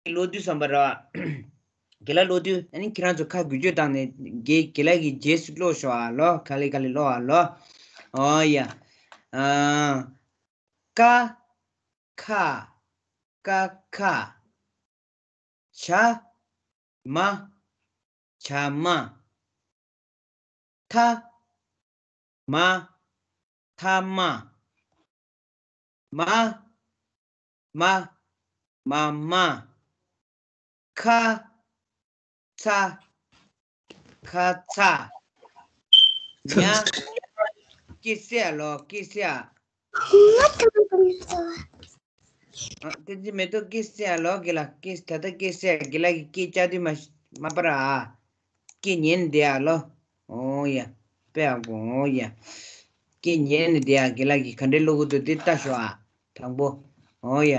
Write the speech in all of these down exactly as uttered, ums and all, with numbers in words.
ཀློག་དུས་ཙམ་པ་ར། རྒན་ལགས་ཀློག་དུས་ཨ་ནི་ཁྱེད་རང་ཚོ་ཁ་འགུལ་སྐྱོད་བཏང་ནས་རྒན་རྒན་ལགས་ཀྱི་རྗེས་སུ་ཀློག་ཤོག་ཨ་ལོ། ག་ལེ་ག་ལེ་ཀློག་ཨ་ལོ། ཨོ་ཡ། ཨ། ཀ། ཁ། ཀ་ཁ། ཇ། མ། ཇ་མ། ཐ། མ། ཐ་མ། མ། མ། མ་མ། ཁ། ཚ། ཁ་ཚ། ཉ། ཀི་སེ་ལོ་ཀི་སེ། ཨ། དེ་ཅི་མེ་ཏོག་ཀི་སེ་ལོ་གི་ལ་ཀི་ད་ལྟ་ཀི་སེ་གི་ལ་གི་ཀི་ཅ་དུ་མ་མ་པ་ར། ཨ། ཀི་ཉན་དེ་ཨ་ལོ། ཨོ་ཡ། པེ་ཨ་གོ་ཨོ་ཡ། ཀི་ཉན་དེ་ཨ་གི་ལ་གི་ག་འདྲེ་ལུ་གུ་དུ་དེ་ལྟ་ཤོ་ཨ། དང་པོ། ཨོ་ཡ།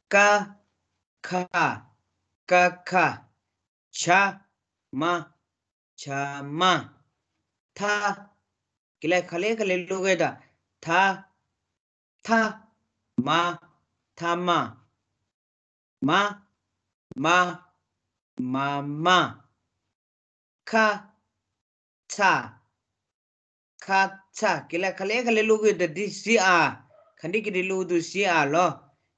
ཀ། ཁ། ཀ་ཁ། ཇ། མ། ཇ་མ། ཐ། གི་ལ་ག་ལེ་ག་ལེ་ལུ་གེ་ད། ཐ། ཐ། མ། ཐ་མ། མ། མ། མ་མ། ཁ། ཚ། ཁ་ཚ། གི་ལ་ག་ལེ་ག་ལེ་ཀློག་གི་ཡོད་ད་འདི་ཟི་ཨ། ག་འདྲི་གི་འདྲི་ཀློག་འདུག་ཟི་ཨ་ལོ།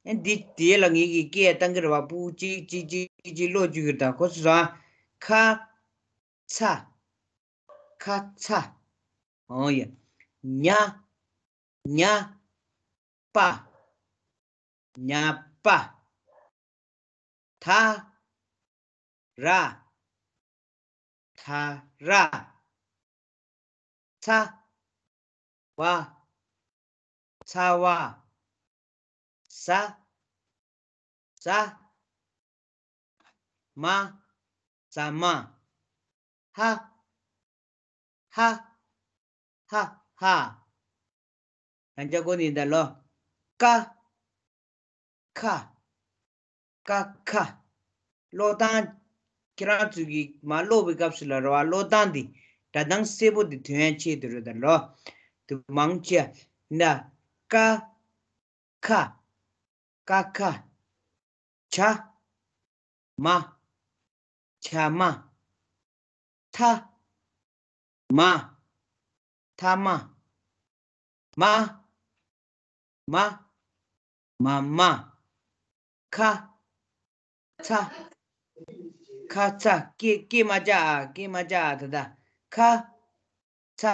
ཨེ་འདི་དེ་ལ་ངེད་ཀྱི་སྐད་བཏང་གི་རེད་བ། སྤུ་གཅིག་གཅིག་གཅིག་གཅིག་ཀློག་བཅུག་གི་རེད་ད་ཁོ་སོ་སོ་ཨ། ཁ། ཚ། ཁ་ཚ། ཨོ་ཡ། ཉ། ཉ། པ། ཉ་པ། ཐ། ར། ཐ་ར། ཚ། བ། ཚ་བ། ཟ། ཟ། མ། ཟ་མ། ཧ། ཧ། ཧ་ཧ། རང་ཅག་གོ་ནི་ད་ལོ། ཀ། ཁ། ཀ་ཁ། ཀློག་སྟངས། ཁྱེད་རང་ཚོས་ཀྱིས་མར་ཀློག་པའི་སྐབས་སུ་ལ་རེད་བ། ཀློག་སྟངས་འདི་སྒྲ་གདངས་གསལ་པོ་འདི་ཐོན་ཡ་ཆེད་དུ་རེད་ད་ལོ། དུ་མང་ཆེ། ན། ཀ། ཁ། ཀ་ཁ། ཇ། མ། ཇ་མ། ཐ། མ། ཐ་མ། མ། མ། མ་མ། ཁ། ཚ། ཁ་ཚ། ཀེ་ཀེ་མ་ཅ་ཨ། ཀེ་མ་ཅ་ཨ་ད་ད། ཁ། ཚ།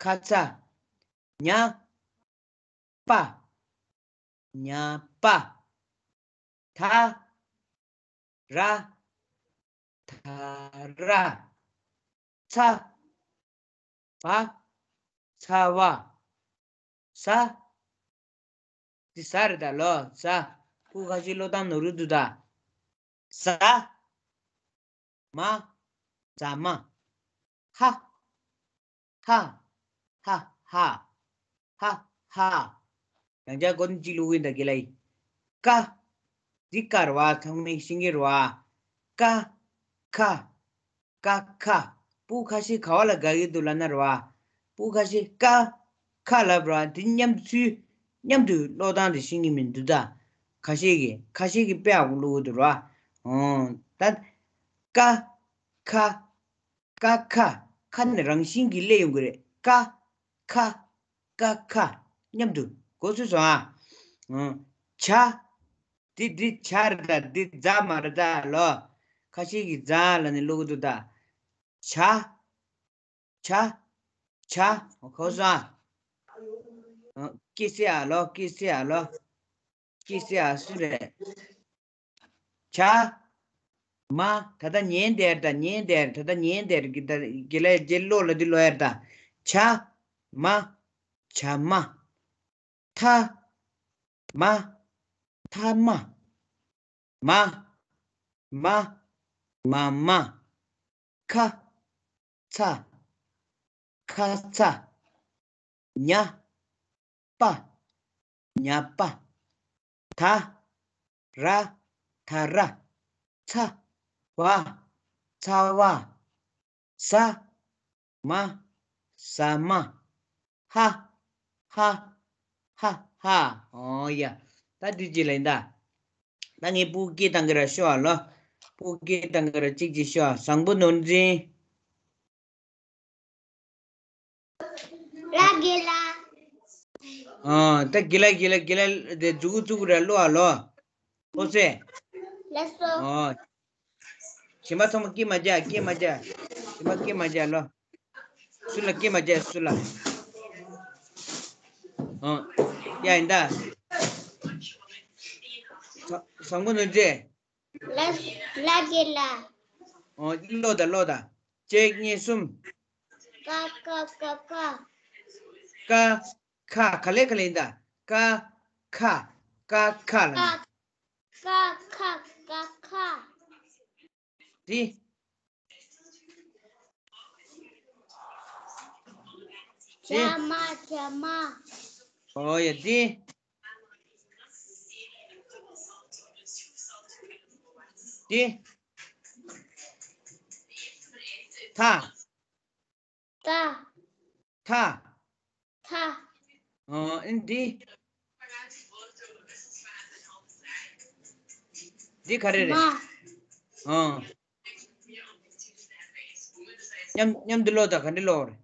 ཁ་ཚ། ཉ། པ། ཉ་པ། ཐ། ར། ཐ་ར། ཚ། བ། ཚ་བ། ཟ། འདི་ཟ་རེད་ད་ལོ། ཟ། སྤུ་གུ་ཁ་ཤས་ཀློག་སྟངས་ནོར་འཁྲུལ་འདུག་ད། ཟ། མ། ཟ་མ། ཧ། ཧ། ཧ་ཧ། ཧ་ཧ། ཡང་བསྐྱར་སྐོར་གཅིག་ཀློག་གི་ཡིན་ད་དགེ་ལགས་ཡིན། ཀ། འདི་ཀ་རེད་བ། ཚང་མས་ཤེས་ཀྱི་རེད་བ། ཀ། ཁ། ཀ་ཁ། སྤུ་གུ་ཁ་ཤས་ག་བ་ལ་དགའ་གི་འདུག་ལབ་ན་རེད་བ། སྤུ་གུ་ཁ་ཤས་ཀ་ཁ་ལབ་རེད་བ། འདི་མཉམ་ཚུལ་མཉམ་དུ་ཀློག་སྟངས་དེ་ཤེས་ཀྱི་མི་འདུག་ད། ཁ་ཤས་ཀྱིས་ཁ་ཤས་ཀྱིས་དཔེ་ཡག་པོ་ཀློག་གི་འདུག་རེད་བ། ཨོ། ད། ཀ། ཁ། ཀ་ཁ། ཁ་ནི་རང་བཞིན་གྱིས་སླེབས་ཡོང་གི་རེད། ཀ། ཁ། ཀ་ཁ། མཉམ་དུ་གོ་ཚུལ་སོང་ཨ། ཨང་། ཇ། འདི་འདི་ཇ་རེད་ད། འདི་ཛ་མ་རེད་ད་ལོ། ཁ་ཤས་ཀྱིས་ཛ་ལབ་ནས་ཀློག་གི་འདུག་ད། ཇ། ཇ། ཇ། གོ་སོང་ཨ། ཨང་། ཀི་སི་ཨ་ལོ། ཀི་སི་ཨ་ལོ། ཀི་སི་ཨ་སུ་རེད། ཇ། མ། ད་ལྟ་ཉན་བསྡད་ད། ཉན་བསྡད། ད་ལྟ་ཉན་བསྡད་ཀྱི་ད། དགེ་ལགས་རྗེས་ཀློག་ལ་འདི་ཀློག་ཡ་ད། ཇ། མ། ཇ་མ། ཐ། མ། ཐ་མ། མ། མ། མ་མ། ཁ། ཚ། ཁ་ཚ། ཉ། པ། ཉ་པ། ད། ར། ད་ར། ཚ། བ། ཚ་བ། ཟ། མ། ཟ་མ། ཧ། ཧ། ཧ་ཧ། ཨོ་ཡ། ད་འདི་ཅི་ལ་ཡིན་ད། ད་ངས་སྤུ་གུ་སྐད་བཏང་གི་ར་ཤོག་ཨ་ལོ། སྤུ་གུ་སྐད་བཏང་གི་ར་གཅིག་གཅིག་ཤོག་ཨ། བཟང་པོ་ནོར་འཛིན། ལ་དགེ་ལ། ཨ། ད་དགེ་ལ་དགེ་ལ་དགེ་ལ་དེ་མཛུ་གུ་བཙུགས་ར་ཀློག་ཨ་ལོ། ཨོ་ཙེ། ལགས་སོ། ཨོ། གཞན་པ་ཚང་མ་སྐད་མ་རྒྱག་སྐད་མ་རྒྱག་གཞན་པ་སྐད་མ་རྒྱག་ལོ། སུ་ལ་སྐད་མ་རྒྱག་སུ་ལ། ཨོ། ཡ་ཡིན་ད། བཟང་པོ་ནོར་འཛིན། ལ་ལ་དགེ་ལ། ཨོ་ཀློག་ད་ཀློག་ད། གཅིག་གཉིས་གསུམ། ཀ་ཀ་ཀ་ཀ། ཀ། ཁ། ག་ལེ་ག་ལེ་ཡིན་ད། ཀ། ཁ། ཀ་ཁ་ལ། ཀ་ཀ་ཀ་ཁ། དེ། དེ། ཇ་མ་ཇ་མ། ཨོ་ཡ་དེ། དེ། ཐ། ཐ། ཐ། ཐ། ཨོ་ཨིན་དེ། འདི་ག་རེ་རེད། མ། ཨོ། མཉམ་མཉམ་དུ་ཀློག་དང་ག་འདྲ་ཀློག་རེད།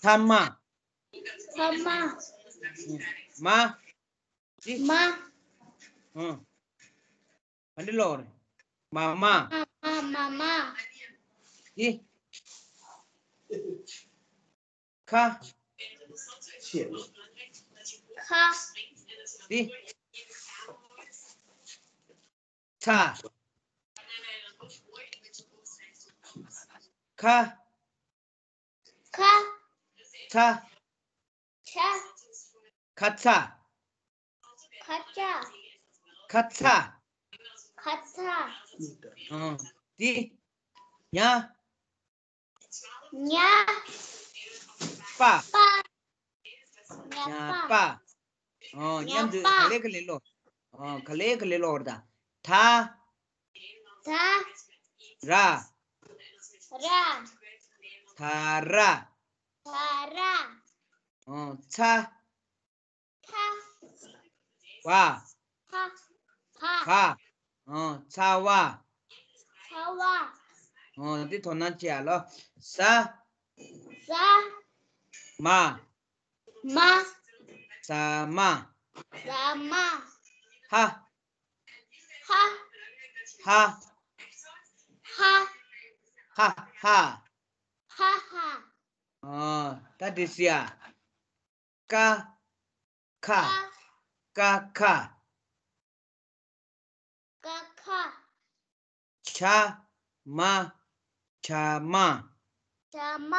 ཐ་མ། ཐ་མ། མ། འདི། མ། ཨོ། ག་འདྲ་ཀློག་རེད། མ་མ། མ་མ་མ་མ། འདི། ཁ། ཁ། འདི། ཚ། ཁ། ཁ། ཚ། ཚ། ཁ་ཚ། ཁ་ཚ། ཁ་ཚ། ཁ་ཚ། ཨང་། འདི། ཉ། ཉ། པ། པ། ཉ་ཉ་པ། པ། ཨོ། ཉ་མཉམ་དུ་པ། ག་ལེ་ག་ལེ་ཀློག་ཨོ། ག་ལེ་ག་ལེ་ཀློག་རེད་ད། ད། ད། ར། ར། ད་ར། ད་ར། ཨོ། ཚ། ཚ། བ། བ། བ། བ། ཨོ། ཚ་བ། ཚ་བ། ཨོ། འདི་དོ་སྣང་བྱེད་ཡ་ལོ། ཟ། ཟ། མ། མ། ཟ་མ། ཟ་མ། ཧ། ཧ། ཧ། ཧ། ཧ་ཧ། ཧ་ཧ། ཨ། ད་འདི་ཟེར་ཡ། ཀ། ཁ། ཀ། ཀ་ཁ། ཀ་ཁ། ཆ། མ། ཆ་མ། ཆ་མ།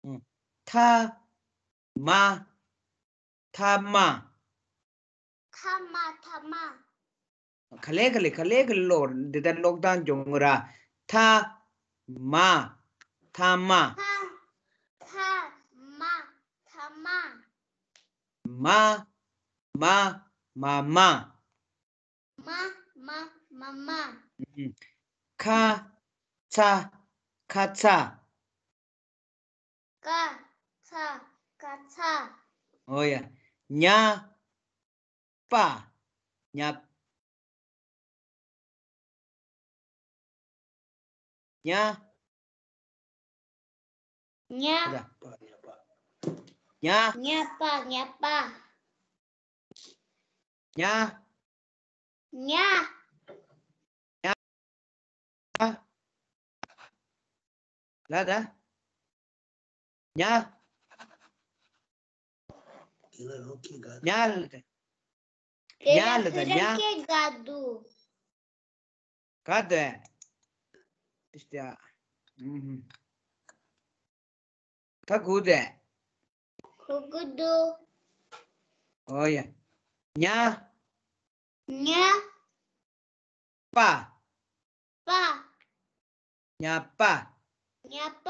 ཨུ། ཐ། མ། ཐ་མ། ཐ་མ་ཐ་མ། ག་ལེ་ག་ལེ་ག་ལེ་ག་ལེ་ཀློག་འདི་ལྟར་ཀློག་སྟངས་སྦྱོང་གི་ར། ཐ། མ། ཐ་མ། ཐ། ཐ་མ། ཐ་མ། མ། མ། མ་མ། མ། མ། མ་མ། ཨུམ། ཁ། ཚ། ཁ་ཚ། ཀ། ཚ། ཀ་ཚ། ཨོ་ཡ། ཉ། པ། ཉ། ཉ། ཉ། ཉ། ཉ་པ། ཉ་པ། ཉ། ཉ། ཉ། ལ་ད། ཉ། ཉ་ལ་ད། ཉ་ལ་ད་ཉ། ག་དུ། ག་དུ། ཨུམ། ད་གུ་དེ། གུ་གུ་དུ། ཨོ་ཡ། ཉ། ཉ། པ། པ། ཉ་པ། ཉ་པ།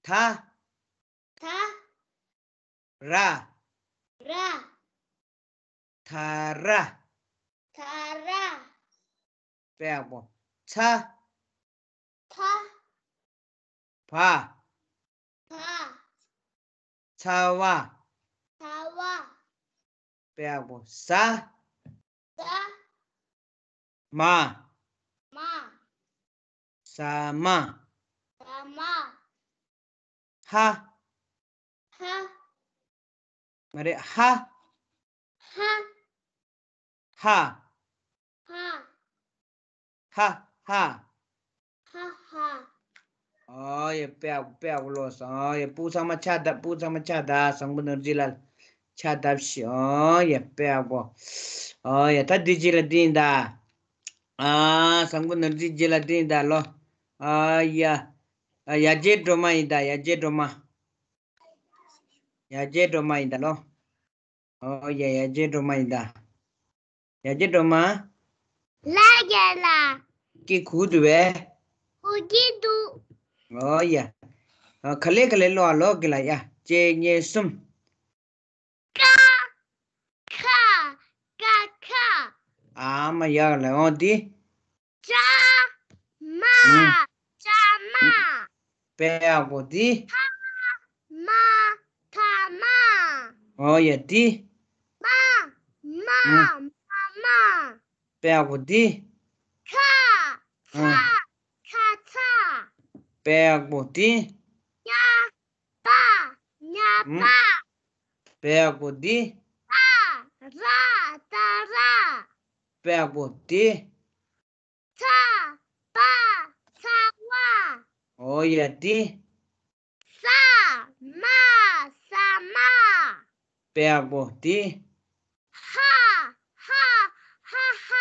ཐ། ཐ། ར། ར། ཐ་ར། ཐ་ར། དཔེ་ཡག་པོ། ཚ། ཚ། བ། བ། ཚ་བ། ཚ་བ། དཔེ་ཡག་པོ། ཟ། ཟ། མ། མ། ཟ་མ། ཟ་མ། ཧ། ཧ། མ་རེད། ཧ། ཧ། ཧ། ཧ། ཧ། ཧ། ཧ་ཧ། ཨོ་ཡ། དཔེ་ཡག་པོ། དཔེ་ཡག་པོ་ཀློག་སོང་། ཨོ་ཡ། སྤུ་གུ་ཚང་མ་ཕྱག་བརྡབ། སྤུ་གུ་ཚང་མ་ཕྱག་བརྡབ། བཟང་པོ་ནོར་རྫི་ལ་ཕྱག་བརྡབ་ཤིག་ཨོ་ཡ། དཔེ་ཡག་པོ། ཨོ་ཡ། ད་འདི་རྗེས་ལ་འདི་ཡིན་ད། ཨ། བཟང་པོ་ནོར་རྫི་རྗེས་ལ་འདི་ཡིན་ད་ལོ། ཨོ་ཡ། ཨ། ཡ་གྱལ་སྒྲོལ་མ་ཡིན་ད། ཡ་གྱལ་སྒྲོལ་མ། ཡ་གྱལ་སྒྲོལ་མ་ཡིན་ད་ལོ། ཨོ་ཡ། ཡ་གྱལ་སྒྲོལ་མ་ཡིན་ད། ཡ་གྱལ་སྒྲོལ་མ། ལ་རྒྱལ་ལ། སྐད་གོ་གི་འདུག་པས། གོ་གི་འདུག་ཨོ་ཡ། ཨ། ག་ལེ་ག་ལེ་ཀློག་ཨ། ཀློག་གི་ལ། ཡ། གཅིག་གཉིས་གསུམ། ཀ། ཁ། ཀ་ཁ། ཨ་མ། ཡག་ལ། འོ་འདི། ཅ་མ། ཨུ། ཅ་མ། དཔེ་ཡག་པོ། འདི། ཐ་མ། ཐ་མ། འོ་ཡ། འདི། མ། མ། ཨུ། མ་མ། དཔེ་ཡག་པོ། འདི། ཁ། ཨུ། ཁ། ཁ་ཚ། དཔེ་ཡག་པོ། འདི། ཉ། པ། ཉ་པ། ཨུ། དཔེ་ཡག་པོ། འདི། ཏ། ར། ཏ་ར། དཔེ་ཡག་པོ། འདི། ཚ། པ། ཚ་བ། འོ་ཡ། འདི། ས། མ། ས་མ། དཔེ་ཡག་པོ། འདི། ཧ། ཧ། ཧ་ཧ།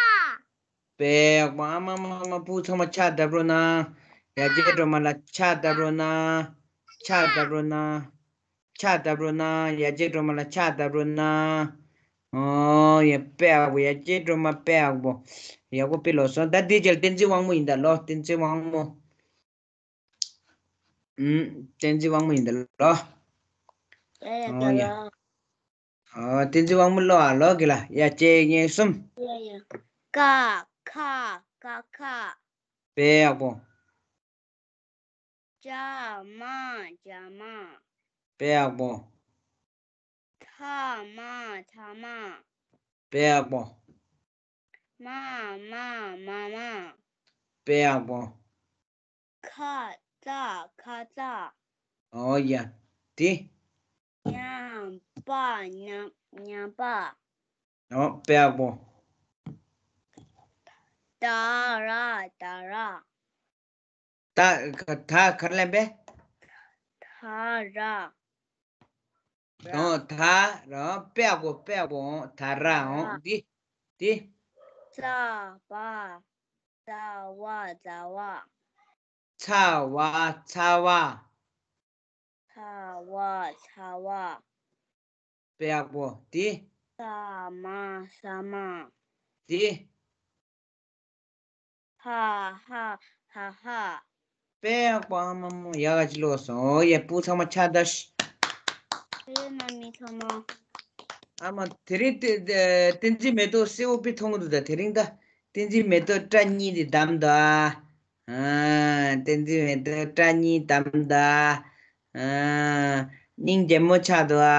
དཔེ་ཡག་པོ། ཨ་མ་མ་མ། སྤུ་གུ་ཚང་མ་ཕྱག་བརྡབ་རོགས་གནང་། ཡ་གྱལ་སྒྲོལ་མ་ལ་ཕྱག་བརྡབ་རོགས་གནང་། ཕྱག་བརྡབ་རོགས་གནང་། ཕྱག་བརྡབ་རོགས་གནང་། ཡ་གྱལ་སྒྲོལ་མ་ལ་ཕྱག་བརྡབ་རོགས་གནང་། ཨོ་ཡ། དཔེ་ཡག་པོ། ཡ་གྱལ་སྒྲོལ་མ་དཔེ་ཡག་པོ། ཡག་པོ་དཔེ་ཀློག་སོང་། ད་འདི་རྗེས་ལ་བསྟན་འཛིན་དབང་མོ་ཡིན་ད་ལོ། བསྟན་འཛིན་དབང་མོ། ཨུམ། བསྟན་འཛིན་དབང་མོ་ཡིན་ད་ལོ། ཡ་ཡ། ཨོ་ཡ། ཨོ། བསྟན་འཛིན་དབང་མོ་ཀློག་ཨ། ཀློག་གི་ལ། ཡ། གཅིག་གཉིས་གསུམ། ཡ་ཡ། ཀ། ཁ། ཀ་ཁ། དཔེ་ཡག་པོ། ཅ་མ། ཅ་མ། དཔེ་ཡག་པོ། ཐ་མ། ཐ་མ། དཔེ་ཡག་པོ། མ། མ། མ་མ། དཔེ་ཡག་པོ། ཁ་ཙ། ཁ་ཙ། ཨོ་ཡ། དེ། ཉ་པ། ཉ། ཉ་པ། ཨོ། དཔེ་ཡག་པོ། ད་ར། ད་ར། ད། ད་ག་རེ་ལབ་པས། ད་ར། ཨོ། ད་ར། དཔེ་ཡག་པོ། དཔེ་ཡག་པོ། ཨོ། ད་ར། ཨོ། འདི། འདི། ཚ་བ། ཚ་བ། ཚ་བ། ཚ་བ། ཚ་བ། ཚ་བ། ཚ་བ། དཔེ་ཡག་པོ། འདི། ས་མ། ས་མ། འདི། ཧ་ཧ། ཧ་ཧ། དཔེ་ཡག་པོ། ཨ་མ་མོ། ཡག་ག་ཅིག་ཀློག་སོང་། ཨོ་ཡ། སྤུ་གུ་ཚང་མ་ཕྱག་བརྡབ་ཤིག་ཨེ་མ་མི་ཚང་མ། ཨ་མ། དེ་རིང་དེ་དེ་བསྟན་འཛིན་མེ་ཏོག་སེར་པོ་དཔེ་མཐོང་གི་འདུག་ད་དེ་རིང་ད། བསྟན་འཛིན་མེ་ཏོག་སྐྲ་གཉིས་དེ་བསྡམས་འདུག་ཨ། ཨ། བསྟན་འཛིན་མེ་ཏོག་སྐྲ་གཉིས་བསྡམས་འདུག་ཨ། ཨ། སྙིང་རྗེ་མོ་ཆགས་འདུག་ཨ།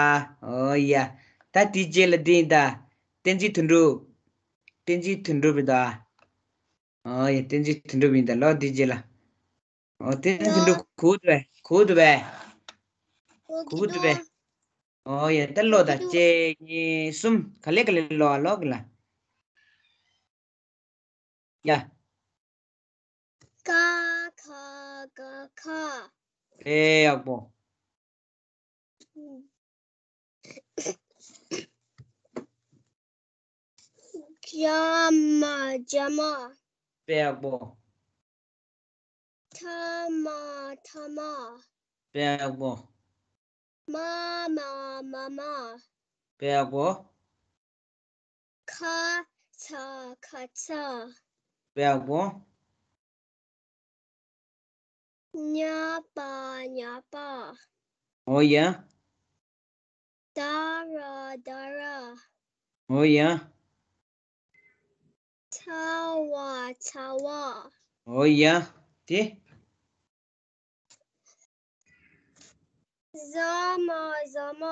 ཨོ་ཡ། ད་དེའི་རྗེས་ལ་འདི་ཡིན་ད། བསྟན་འཛིན་དོན་གྲུབ། བསྟན་འཛིན་དོན་གྲུབ་ཡིན་ད། ཨོ་ཡ། བསྟན་འཛིན་དོན་གྲུབ་ཡིན་ད། ཀློག། དེའི་རྗེས་ལ། ཨོ། བསྟན་འཛིན་དོན་གྲུབ་གོ་འདུག་པས། གོ་འདུག་པས། གོ་གོ་གི་གི་འདུག་པས། འདུག་ཨོ་ཡ། ད་ཀློག་ད། གཅིག་གཉིས་གསུམ། ག་ལེ་ག་ལེ་ཀློག་ཨ། ཀློག་གི་ལ། ཡ། ཀ་ཁ་ཀ་ཁ། དཔེ་ཡག་པོ། ཇ་མ། ཇ་མ། དཔེ་ཡག་པོ། ཐ་མ། ཐ་མ། དཔེ་ཡག་པོ། མ་མ། མ་མ། དཔེ་ཡག་པོ། ཁ་ཚ། ཁ་ཚ། དཔེ་ཡག་པོ། ཉ་པ། ཉ་པ། ཨོ་ཡ། ད་ར། ད་ར། ཨོ་ཡ། ཚ་བ། ཚ་བ། ཨོ་ཡ། དེ། ཟ་མ། ཟ་མ།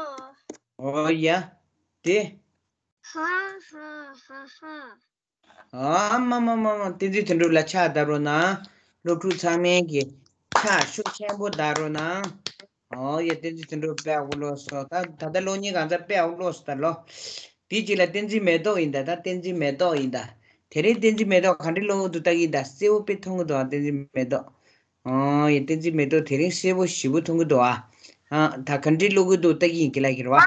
ཨོ་ཡ། དེ། ཧ་ཧ་ཧ་ཧ། ཨ་མ་མ་མ་མ། བསྟན་འཛིན་དོན་གྲུབ་ལ་ཕྱག་བརྡབ་རོགས་གནང་། སློབ་ཕྲུག་ཚང་མས་ཀྱི་ཕྱག་ཤུགས་ཆེན་པོ་བརྡབ་རོགས་གནང་། ཨོ་ཡ། བསྟན་འཛིན་དོན་གྲུབ་དཔེ་ཡག་པོ་ཀློག་སོང་། ད་ད་ལྟ་སློབ་གཉེར་གང་ཚར་དཔེ་ཡག་པོ་ཀློག་སོང་ད་ལོ། དེའི་རྗེས་ལ་བསྟན་འཛིན་མེ་ཏོག་ཡིན་ད། ད་བསྟན་འཛིན་མེ་ཏོག་ཡིན་ད། དེ་རིང་བསྟན་འཛིན་མེ་ཏོག་ག་འདྲ་ཀློག་འདུག་ལྟ་གི་ཡིན་ད། གསལ་པོ་དཔེ་མཐོང་གི་འདུག་ཨ། བསྟན་འཛིན་མེ་ཏོག་ཨོ་ཡ། བསྟན་འཛིན་མེ་ཏོག་དེ་རིང་གསལ་པོ་ཞེ་པོ་མཐོང་གི་འདུག་ཨ། ཨ། ད་ག་འདྲ་ཀློག་གི་འདུག་ལྟ་གི་ཡིན། གི་ལ་གི་རེད་བ།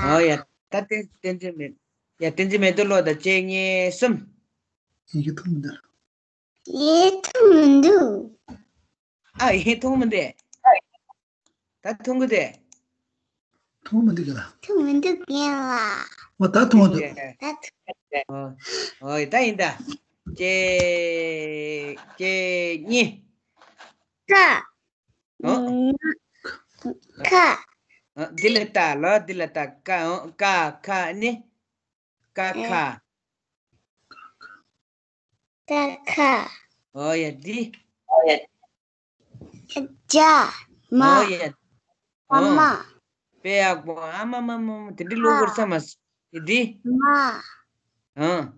ཨོ་ཡ། ད་བསྟན་བསྟན་འཛིན་མེ། ཡ། བསྟན་འཛིན་མེ་ཏོག་ཀློག་ད། གཅིག་གཉིས་གསུམ། ཡི་གེ་མཐོང་མི་འདུག་ཡི་མཐོང་མི་འདུག་ཨ། ཡི་མཐོང་མི་འདུག་ད་མཐོང་གི་འདུག་མཐོང་མི་འདུག་ག་ལ། མཐོང་མི་འདུག་ག་ལ། འོ་ད་མཐོང་འདུག་ད་མཐོང་། ཨོ་ཨོ་ད་ཡིན་ད། གཅིག་གཅིག་གཉིས། ཀ་ཨོ། ཁ་ཨ། འདི་ལ་ལྟ་ལོ། འདི་ལ་ལྟ། ཀ། ཨོ། ཀ་ཁ་ནི། ཀ་ཁ། ཀ་ཁ། ཨོ་ཡ། འདི། ཇ་མ། ཨོ་ཡ། ཨ་མ། དཔེ་ཡག་པོ། ཨ་མ་མ་མ་མ། དེ་འདྲ་ཀློག་དགོས་ས་མ་སོང་། འདི། མ། ཨ།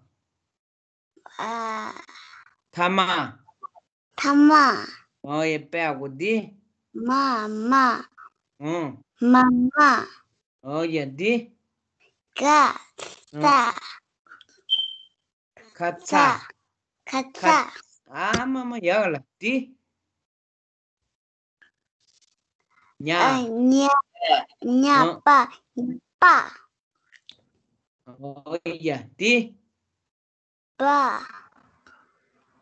ཨ། ཐ་མ། ཐ་མ། ཨོ་ཡ། དཔེ་ཡག་པོ། འདི། མ་མ། ཨོ། མ་མ། ཨོ་ཡ། འདི། ག་ས། ཁ་ཚ། ཁ་ཚ། ཨ་མ་མ། ཡག་ལ། འདི། ཉ། ཉ། ཉ་པ། ཉ་པ། ཨོ་ཡ། འདི། པ།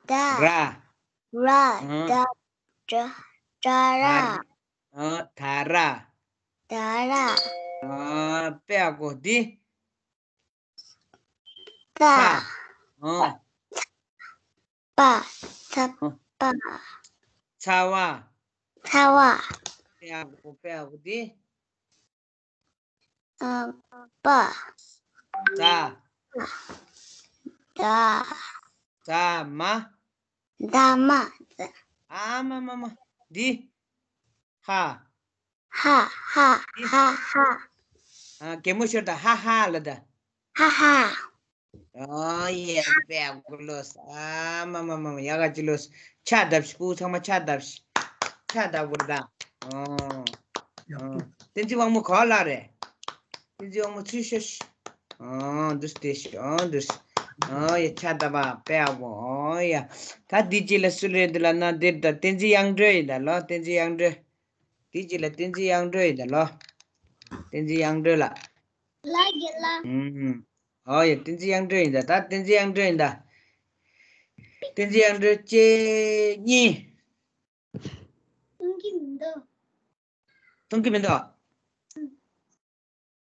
ད། ར། ར། ད། ད་ར། ད་ར། ད་ར། དཔེ་ཡག་པོ། འདི། ཚ། པ། ཚ་པ། ཚ་བ། ཚ་བ། དཔེ་ཡག་པོ། དཔེ་ཡག་པོ། འདི། པ། ཛ། ཛ། ཛ་མ། ཛ་མ། ཨ་མ་མ་མ། འདི། ཧ། ཧ་ཧ་ཧ་ཧ། ཨ། གད་མོ་ཤོར་དང་། ཧ་ཧ་ལབ་དང་། ཧ་ཧ། ཨོ་ཡ། དཔེ་ཡག་པོ་ཀློག་སོང་། ཨ་མ་མ་མ་མ། ཡག་ག་ཅིག་ཀློག་སོང་། ཕྱག་བརྡབས་ཤིག་སྤུ་གུ་ཚང་མ་ཕྱག་བརྡབས་ཤིག་ཕྱག་བརྡབ་དགོས་རེད་ད། ཨོ། ཡག་པོ། ཨོ། བསྟན་འཛིན་དབང་མོ་ག་པར་ལ་རེད། བསྟན་འཛིན་དབང་མོ་ཚུར་ཤོག་ཤིག་ཨོ་འདུག་སེ་བལྟས་ཤིག་ཨོ་འདུག་སེ། ཨོ་ཡ། ཕྱག་བརྡབས་པ་དཔེ་ཡག་པོ། ཨོ་ཡ། ད་འདི་རྗེས་ལ་སུ་རེད་འདི་ལ་ན། འདིར་ད་བསྟན་འཛིན་དབྱངས་སྒྲོན་ཡིན་ད་ལོ། བསྟན་འཛིན་དབྱངས་སྒྲོན། དེ་རྗེས་ལ་བསྟན་འཛིན་དབྱངས་སྒྲོན་ཡིན་ད་ལོ། བསྟན་འཛིན་དབྱངས་སྒྲོན་ལགས། ལགས་ཀྱི་ལགས། ཨུམ། ཨོ་ཡ། བསྟན་འཛིན་དབྱངས་སྒྲོན་ཡིན་ད། ད་བསྟན་འཛིན་དབྱངས་སྒྲོན་ཡིན་ད། བསྟན་འཛིན་དབྱངས་སྒྲོན། གཅིག་གཉིས། མཐོང་གི་མི་འདུག་མཐོང་གི་མི་འདུག་ཨུམ།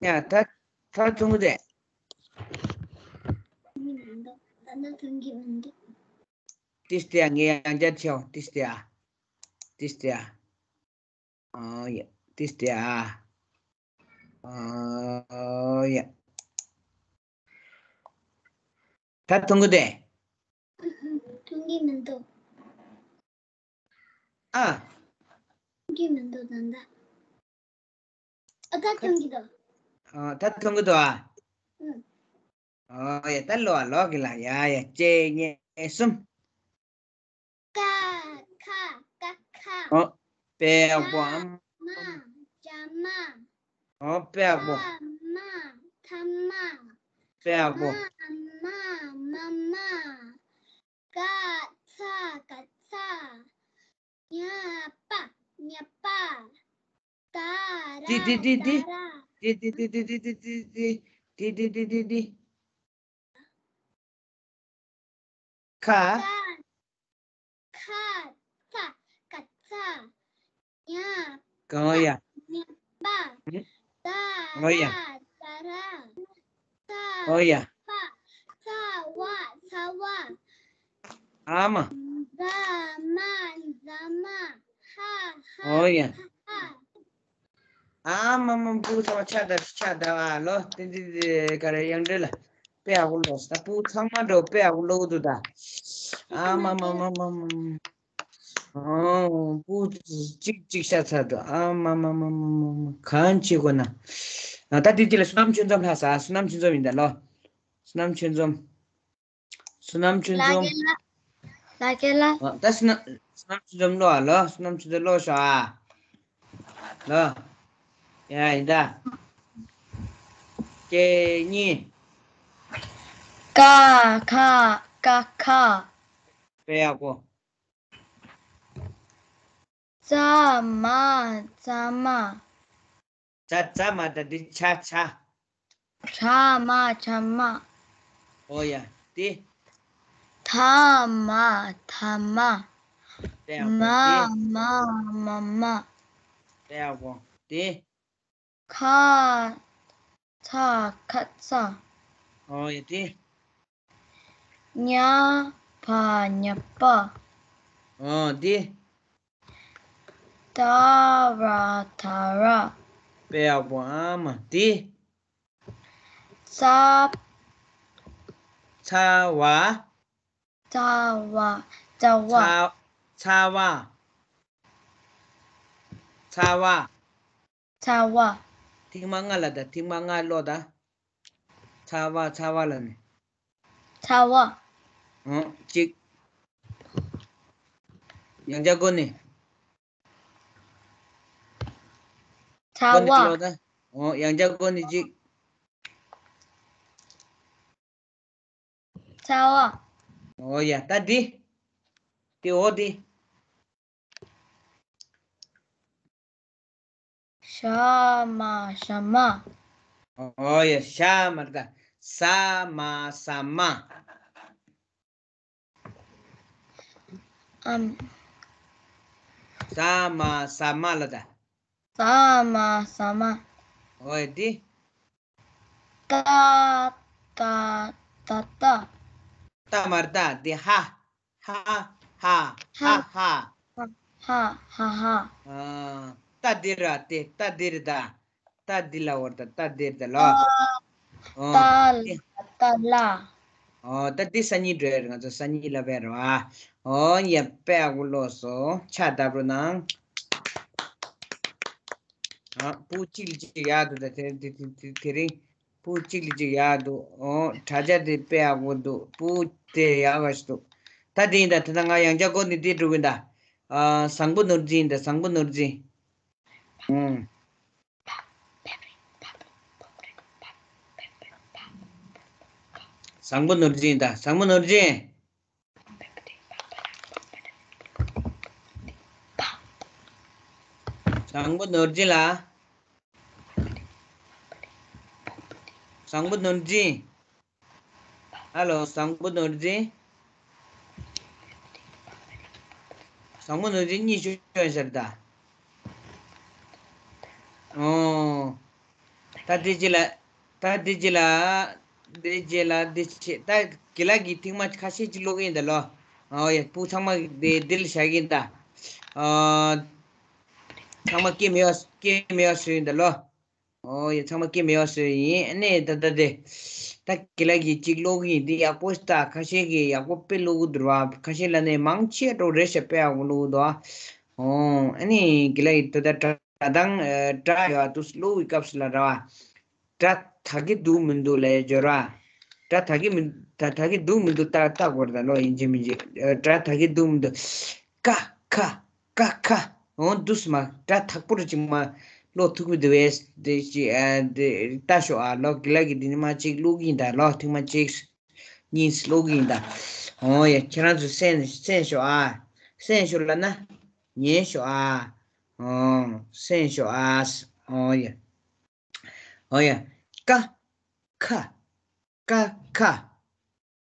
ཡ། ད་ད་མཐོང་གི་འདུག་མཐོང་གི་མི་འདུག་ད་ལྟ་མཐོང་གི་མི་འདུག་ཏིས་ཏེ་ཡ། ངས་ཡང་བསྐྱར་བྱས་འོང་། ཏིས་ཏེ་ཡ། ཏིས་ཏེ་ཡ། ཨོ་ཡ། ཏིས་ཏེ་ཡ། ཨོ་ཡ། ད་མཐོང་གི་འདུག་མཐོང་གི་མི་འདུག་ཨ། མཐོང་གི་མི་འདུག་ད་ལྟ། ཨ། ད་མཐོང་གི་འདུག་ཨ། ད་མཐོང་གི་འདུག་ཨ། ཨུ། ཨོ་ཡ། ད་ཀློག་ཨ། ཀློག་གི་ལ། ཡ་ཡ། གཅིག་གཉིས་གསུམ། ཀ་ཁ། ཀ་ཁ། ཨོ། དཔེ་ཡག་པོ། ཨ་མ། ཇ་མ། ཇ་མ། ཨོ། དཔེ་ཡག་པོ། ཐ་མ། ཐ་མ། དཔེ་ཡག་པོ། མ་མ། མ་མ། ཀ་ཚ། ཀ་ཚ། ཉ་པ། ཉ་པ། ད་ར། ཏི་ཏི་ཏི་ཏི། ད་ར། ཏི་ཏི་ཏི་ཏི། ཁ། ཁ། ཁ་ཚ། ཁ་ཚ། ཉ། གང་ཡ། ཉ་པ། ད་ར། ཨོ་ཡ། ད་ར། ཚ། ཨོ་ཡ། ཚ། ཚ་བ། ཚ་བ། ཨ་མ། ཛ་མ། ཛ་མ། ཧ་ཧ། ཨོ་ཡ། ཧ་ཧ། ཨ་མ་མ། སྤུ་གུ་ཚང་མ་ཕྱག་བརྡབས་ཤིག་ཕྱག་བརྡབས་ཨ་ལོ། བསྟན་འཛིན་དེ་ག་རེ། དབྱངས་སྒྲོན་ལགས། དཔེ་ཡག་པོ་ཀློག་སོང་། ད་སྤུ་གུ་ཚང་མ་འགྲོ། དཔེ་ཡག་པོ་ཀློག་གི་འདུག་ད། ཨ་མ་མ་མ་མ་མ། ཨོ། སྤུ་གུ་གཅིག་གཅིག་ཤ་ཚ་འདུག་ཨ་མ་མ་མ་མ་མ་མ། གང་བྱེད་དགོས་ན། ད་དེ་དེ་ལ་བསོད་ནམས་ཆོས་འཛོམས་ལྷག་ས། བསོད་ནམས་ཆོས་འཛོམས་ཡིན་ད་ལོ། བསོད་ནམས་ཆོས་འཛོམས། བསོད་ནམས་ཆོས་ལ་འཛོམས། ཀེ་ལ། ལ་ཀེ་ལ། ཨ། ད་བསོད་ནམས་བསོད་ནམས་ཆོས་འཛོམས་ལོ། ཨ་ལོ། བསོད་ནམས་ཆོས་འཛོམས་ལོ་ཤོག་ཨ། ལོ། ཡ་ཡིན་ད། སྐད་གཉིས། ཀ་ཁ་ཀ་ཁ། དཔེ་ཡག་པོ། ཙ་མ་ཙ་མ། ཙ་ཙ་མ་ད་འདི་ཆ་ཆ། ཆ་མ་ཆ་མ། ཨོ་ཡ། འདི། ཐ་མ་ཐ་མ། དཔེ་ཡག་མ་པོ་འདི། མ་མ་མ། དཔེ་ཡག་པོ་འདི། ཁ་ཚ་ཁ་ཚ། ཨོ་ཡ། འདི། ཉ་པ་ཉ་པ། ཨོ་འདི། ད་ར་ད་ར། དཔེ་ཡག་པོ་ཨ་མ། འདི། ཚ། ཚ་བ། ཚ་བ། ཚ་བ། ཚ་ཚ་བ། ཚ་བ། ཚ་བ། ཐེངས་མ་ལྔ་ལ་ད། ཐེངས་མ་ལྔ་ཀློག་ད། ཚ་བ་ཚ་བ་ལ་ནི། ཚ་བ། ཨོ་གཅིག་ཡང་བསྐྱར་སྒོ་ནས། ཚ་སྒོ་ནས་བ། ཀློག་ད། ཨོ་ཡང་བསྐྱར་སྒོ་ནས་གཅིག་ཚ་བ། ཨོ་ཡ། ད་འདི། འདི་ཨོ་འདི། ཤ་མ་ཤ་མ། ཨོ་ཡ། ཤ་མ་རེད་ད། ས་མ་ས་མ། ཨམ། ས་མ་ས་མ་ལ་ད། ས་མ་ས་མ། ཨོ་ཡ། འདི། ཏ་ཏ་ཏ་ཏ། ཏ་མ་རེད་ད། འདི་ཧ། ཧ་ཧ་ཧ་ཧ། ཧ་ཧ་ཧ་ཧ། ཨ། ཏ་འདི་ར་དེ། ཏ་འདི་རེད་ད། ཏ་འདི་ལ་བོར་ད། ཏ་འདི་རེད་ད་ལོ། ཏ་ཨོ། ཏ་ལ་ཏ་ལ། ཨོ་ད་འདི་སང་ཉིན་འགྲོ་ཡ་རེད། ང་ཚོ་སང་ཉིན་ལ་བས་རོ་ཨ། ཨོ་ཡ། དཔེ་ཡག་པོ་ཀློག་སོང་། ཕྱག་བརྡབ་རོགས་གནང་། ཨ། སྤུ་གཅིག་ལ་གཅིག་ཡག་འདུག་ད། དེ་དེ་དེ་དེ་དེ་རིང་སྤུ་གཅིག་ལ་གཅིག་ཡག་འདུག་ཨོ་དྲ་རྒྱ་དེ་དཔེ་ཡག་པོ་འདུག་སྤུ་དེ་ཡག་ག་ཞིག་འདུག་ད་དེ་ཡིན་ད། ད་ལྟ་ང་ཡང་བསྐྱར་སྒོ་ནས་འདི་འགྲོ་གི་ཡིན་ད། ཨ། བཟང་པོ་ནོར་འཛིན་ཡིན་ད། བཟང་པོ་ནོར་འཛིན། ཨུམ། བཟང་པོ་ནོར་འཛིན་ཡིན་ད། བཟང་པོ་ནོར་འཛིན། བཟང་པོ་ནོར་འཛིན་ལ། བཟང་པོ་ནོར་འཛིན། ཧ་ལོ། བཟང་པོ་ནོར་འཛིན། བཟང་པོ་ནོར་འཛིན་གཉིད་ཤོར་ཤར་ད། ཨོ། ད་དེ་རྗེས་ལ། ད་དེ་རྗེས་ལ། དེ་རྗེས་ལ་དེ་ཆེ། ད་དགེ་ལགས་ཀྱིས་ཐེངས་མ་ཁ་ཤས་ཅིག་ཀློག་གི་ཡིན་ད་ལོ། ཨོ་ཡ། སྤུ་ཚང་མ་དེ་འདི་ལ་བཞག་གི་ཡིན་ད། ཨོ། ཚང་མ་སྐད་མི་ཡོད། སྐད་མི་ཡོད་བཟོས་ཡིན་ད་ལོ། ཨོ་ཡ། ཚང་མ་སྐད་མི་ཡོད་བཟོས་ཡིན། ཨ་ནི་ད་ད་དེ། ད་དགེ་ལགས་ཀྱིས་ཅིག་ཀློག་གི་ཡིན། འདི་ཡག་པོ་ཞིག་ད། ཁ་ཤས་ཀྱིས་ཡག་པོ་དཔེ་ཀློག་གི་འདུག་བ། ཁ་ཤས་ལ་ནི་མང་ཆེ་འགྲོ་རེ་ཞིག་དཔེ་ཡག་པོ་ཀློག་གི་འདུག་བ། ཨོ། ཨ་ནི་དགེ་ལགས་ཀྱིས་ད་ད་སྒྲ་སྒྲ་གདངས། ཨ། སྒྲ་ཡོད་འདུག་ཀློག་གི་སྐབས་སུ་ལ་ར་བ། སྒྲ་དག་གི་འདུག་མི་འདུག་ལ་སྦྱོར་བ། སྒྲ་དག་གི་མི། ད་དག་གི་འདུག་མི་འདུག་ལྟ་ལྟ་དགོས་རེད་ད་ལོ། ཡིན་གཅིག་མིན་གཅིག་ཨ། སྒྲ་དག་གི་འདུག་མི་འདུག་ཀ་ཁ་ཀ་ཁ། འོ་འདུག་སེ་མ། སྒྲ་དག་པོ་རུ་ཅིག་མ་ཀློག་ཐུབ་ཀྱི་འདུག་བས། དེ་ཅི། ཨ། དེ་ལྟ་ཤོག་ཨ་ལོ། དགེ་ལགས་ཀྱིས་འདི་ནི་མ་གཅིག་ཀློག་གི་ཡིན་ད་ལོ། ཐེངས་མ་གཅིག་གཉིས་ཀློག་གི་ཡིན་ད། འོ་ཡ། ཁྱེད་རང་ཚོས་གསན་གསན་ཤོག་ཨ། གསན་ཤོག་ལབ་ན་ཉན་ཤོག་ཨ། འོ་གསན་ཤོག་ཨ། འོ་ཡ། འོ་ཡ། ཀ་ཁ། ཀ་ཁ།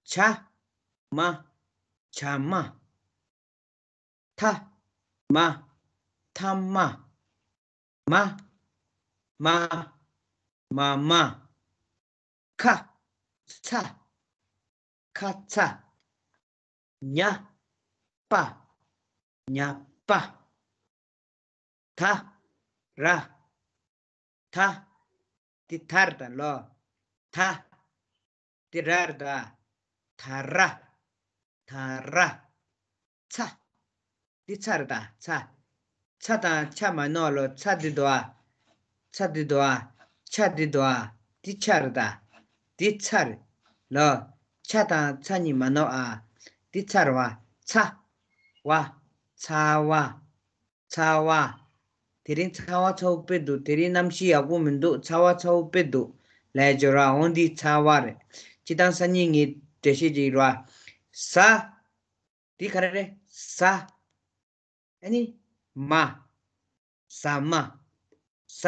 ཆ་མ། ཆ་མ། ཐ་མ། ཐ་མ། མ། མ། མ་མ། ཁ་ཚ། ཁ་ཚ། ཉ་པ། ཉ་པ། ད་ར། ད། འདི་ད་རེད་ད་ལོ། ད། འདི་ར་རེད་ད། ད་ར། ད་ར། ཚ། འདི་ཚ་རེད་ད། ཚ། ཚ་དང་ཆ་མ་ནོར་ལོ། ཚ་འདི་འདུག་ཨ། ཚ་འདི་འདུག་ཨ། ཆ་འདི་འདུག་ཨ། འདི་ཆ་རེད་ད། འདི་ཚ་རེད། ལོ། ཆ་དང་ཚ་གཉིས་མ་ནོར་ཨ། འདི་ཚ་རེད་བ། ཚ། བ། ཚ་བ། ཚ་བ། དེ་རིང་ཚ་བ་ཚ་བོ་དཔེ་འདུག་དེ་རིང་གནམ་གཤིས་ཡག་པོ་མི་འདུག་ཚ་བ་ཚ་བོ་དཔེ་འདུག་ལས་སྦྱོར་བ་འོང་འདི་ཚ་བ་རེད། སྤྱི་བཏང་སང་ཉིན་ངས་འགྲེལ་བཤད་ཅིག་རོ། ས། འདི་ག་རེ་རེད། ས། ཨ་ནི། མ། ཟ་མ། ས།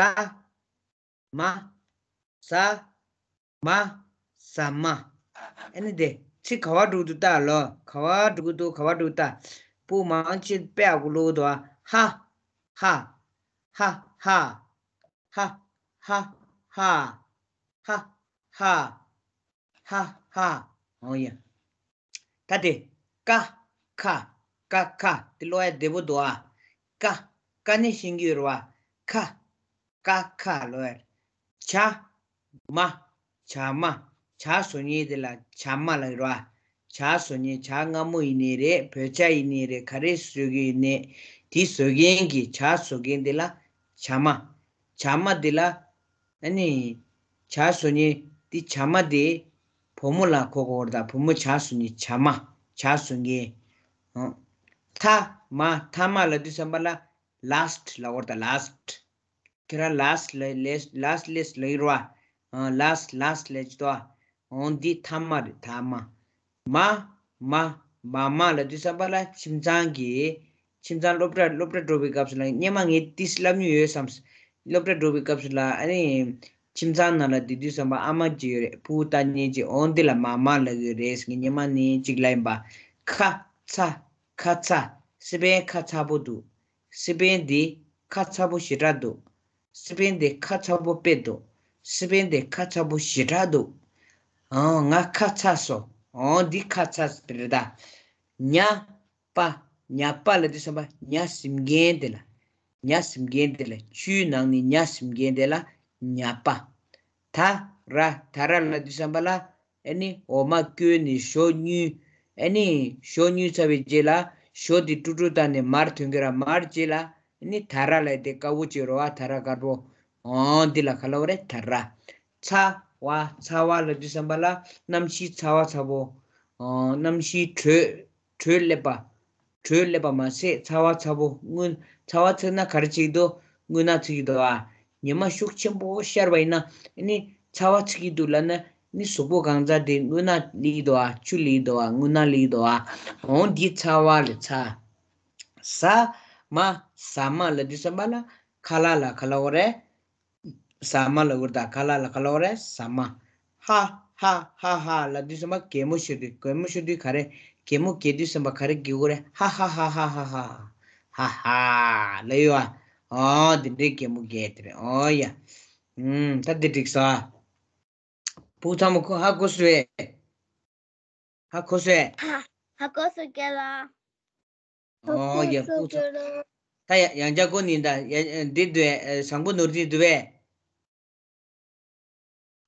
མ། ཟ། མ། ཟ་མ། ཨ་ནི་དེ་ཚིག་ག་བ་འགྲོ་གི་འདུག་ལྟ་ལོ། ག་བ་འགྲོ་གི་འདུག་ག་བ་འགྲོ་གི་ལྟ། སྤུ་མང་ཆེ་དཔེ་ཨ་གུ་ལོ་འདུག་ཧ། ཧ། ཧ་ཧ། ཧ། ཧ་ཧ། ཧ་ཧ། ཧ་ཧ། འོ་ཡ། ད་དེ། ཀ། ཁ། ཀ་ཁ། དེ་ཀློག་ཡ་བདེ་པོ་འདུག་ཨ། ཀ། ཀ་ནི་ཤེས་ཀྱི་ཡོད་རེད་བ། ཁ། ཀ་ཁ་ལོ་ཡ། ཇ། མ། ཇ་མ། ཇ་བཟོ་མཁན་དེ་ལ་ཇ་མ་ལབ་ཀྱི་རེད་བ། ཇ་བཟོ་མཁན་ཇ་མངར་མོ་ཡིན་ནའི་རེད། བོད་ཇ་ཡིན་ནའི་རེད། ག་རེ་བཟོ་གི་ཡིན་ནའི། དེ་བཟོ་མཁན་གྱི་ཇ་བཟོ་མཁན་དེ་ལ་ཇ་མ། ཇ་མ་དེ་ལ། ཨ་ནི། ཇ་བཟོ་མཁན་དེ་ཇ་མ་དེ། བུ་མོ་ལ་གོ་དགོས་རེད་ད། བུ་མོ་ཇ་བཟོ་མཁན་ཇ་མ། ཇ་བཟོ་མཁན། ཨ། ཐ་མ། ཐ་མ་ལབ་དུས་ཙམ་པ་ལ་ལཱ་སི་ཊི་ལབ་དགོས་རེད་ད། ལཱ་སི་ཊི། ཁྱེད་རང་ལཱ་སི་ཊི་ལ་ལེས། ལཱ་སི་ཊི་ལེས་ལབ་ཀྱི་རེད་བ། ཨ། ལཱ་སི་ཊི། ལཱ་སི་ཊི་ལབ་ཀྱི་འདུག་ཨ། འོ་འདི་ཐ་མ་རེད། ཐ་མ། མ། མ། མ་མ་ལབ་དུས་ཙམ་པ་ལ་ཁྱིམ་ཚང་གི། ཁྱིམ་ཚང་སློབ་གྲྭ། སློབ་གྲྭ་འགྲོ་བའི་སྐབས་སུ་ལ་སྔོན་མ་ངས་ཏིས་ལབ་མྱོང་ཡོད་བསམ། སློབ་གྲྭ་འགྲོ་བའི་སྐབས་སུ་ལ་ཨ་ནི། ཁྱིམ་ཚང་ནང་ལ་བསྡད་དུས་ཙམ་པ་ཨ་མ་ཅིག་ཡོད་རེད། ཕྲུ་གུ་ལྟ་མཁན་ཅིག་འོ་འདི་ལ་མ་མ་ལབ་ཀྱི་རེད་ཟེར་ངས་སྔོན་མ་ནས་ཅིག་ལབ་ཡིན་པ། ཁ་ཚ། ཁ་ཚ། སི་པན་ཁ་ཚ་པོ་འདུག་སི་པན་འདི་ཁ་ཚ་པོ་ཞེ་དྲག་འདུག་སི་པན་འདི་ཁ་ཚ་པོ་དཔེ་འདུག་སི་པན་འདི་ཁ་ཚ་པོ་ཞེ་དྲག་འདུག་ཨང་། ང་ཁ་ཚ་སོང་། ཨང་། འདི་ཁ་ཚ་རེད་ད། ཉ་པ། ཉ་པ་ལབ་དུས་ཙམ་པ་ཉ་ཟིམ་མཁན་དེ་ལ། ཉ་ཟིམ་མཁན་དེ་ལ། ཆུའི་ནང་ནས་ཉ་ཟིམ་མཁན་དེ་ལ་ཉ་པ། ད་ར། ད་ར་ལབ་དུས་ཙམ་པ་ལ། ཨ་ནི་འོ་མ་བསྐོལ་ནས་ཞོ་བསྙུན། ཨ་ནི་ཞོ་བསྙུན་ཚར་བའི་རྗེས་ལ་ཞོ་དེ་དཀྲུག་དཀྲུག་བཏང་ནས་མར་ཐོན་གྱི་ར། མར་རྗེས་ལ་ཨ་ནི་ད་ར་ལབ་དེ་དཀར་པོ་ཅིག་རེད་བ། ད་ར་དཀར་པོ། འོ་འདི་ལ་ག་ལབ་རེད། ད་ར། ཚ་བ། ཚ་བ་ལབ་དུས་ཙམ་པ་ལ་གནམ་གཤིས་ཚ་བ་ཚ་པོ། འོ་གནམ་གཤིས་དྲོད། དྲོད་སླེབས་པ། དྲོད་སླེབས་པ་མ་ཟད་ཚ་བ་ཚ་པོ། རྔུལ། ཚ་བ་ཚིག་ན་ག་རེ་བྱེད་ཀྱི་འདུག་རྔུལ་ནག་ཚིག་གི་འདུག་ཨ། ཉི་མ་ཤུགས་ཆེན་པོ་ཤར་བ་ཡིན་ན་ཨ་ནི་ཚ་བ་ཚིག་གི་འདུག་ལབ་ན་ཨ་ནི་གཟུགས་པོ་གང་ཚང་དེ་རྔུལ་ནག་ལི་འདུག་ཨ། ཆུ་ལི་འདུག་ཨ། རྔུལ་ནག་ལི་འདུག་ཨ། འོ་འདི་ཚ་བ་ལ་ཚ། ཟ་མ། ཟ་མ་ལབ་དུས་ཙམ་པ་ལ་ཁ་ལག་ལ་ག་ལབ་དགོས་རེད། ཟ་མ་ལབ་དགོས་རེད་ད། ཁ་ལག་ལ་ག་ལབ་དགོས་རེད། ཟ་མ། ཧ་ཧ་ཧ་ཧ་ལབ་དུས་ཙམ་པ་གད་མོ་ཤོར་དུས། གད་མོ་ཤོར་དུས་ག་རེ། གད་མོ་བགད་དུས་ཙམ་པ་ག་རེ་བགད་དགོས་རེད། ཧ་ཧ་ཧ་ཧ་ཧ་ཧ། ཧ་ཧ་ལབ་ཡོད་ཨ། འོ་འདི་འདྲའི་གད་མོ་བགད་དེ་རེད། འོ་ཡ། ཨུམ། ད་འདི་འགྲིག་སོང་ཨ། ཕྲུ་གུ་ཚང་མ་ཁོ་ཧ་གོ་སོང་ངས། ཧ་གོ་སོང་ངས། ཧ་ཧ་གོ་སོང་རྒན་ལགས། ཨོ་ཡ། ཕྲུ་གུ་ཚང་། ད་ཡ་ཡང་བསྐྱར་གོ་ནི་ད། ཡ་འདི་འདུག་ཨེ། བཟང་པོ་ནོར་འཛིན་འདུག་པས།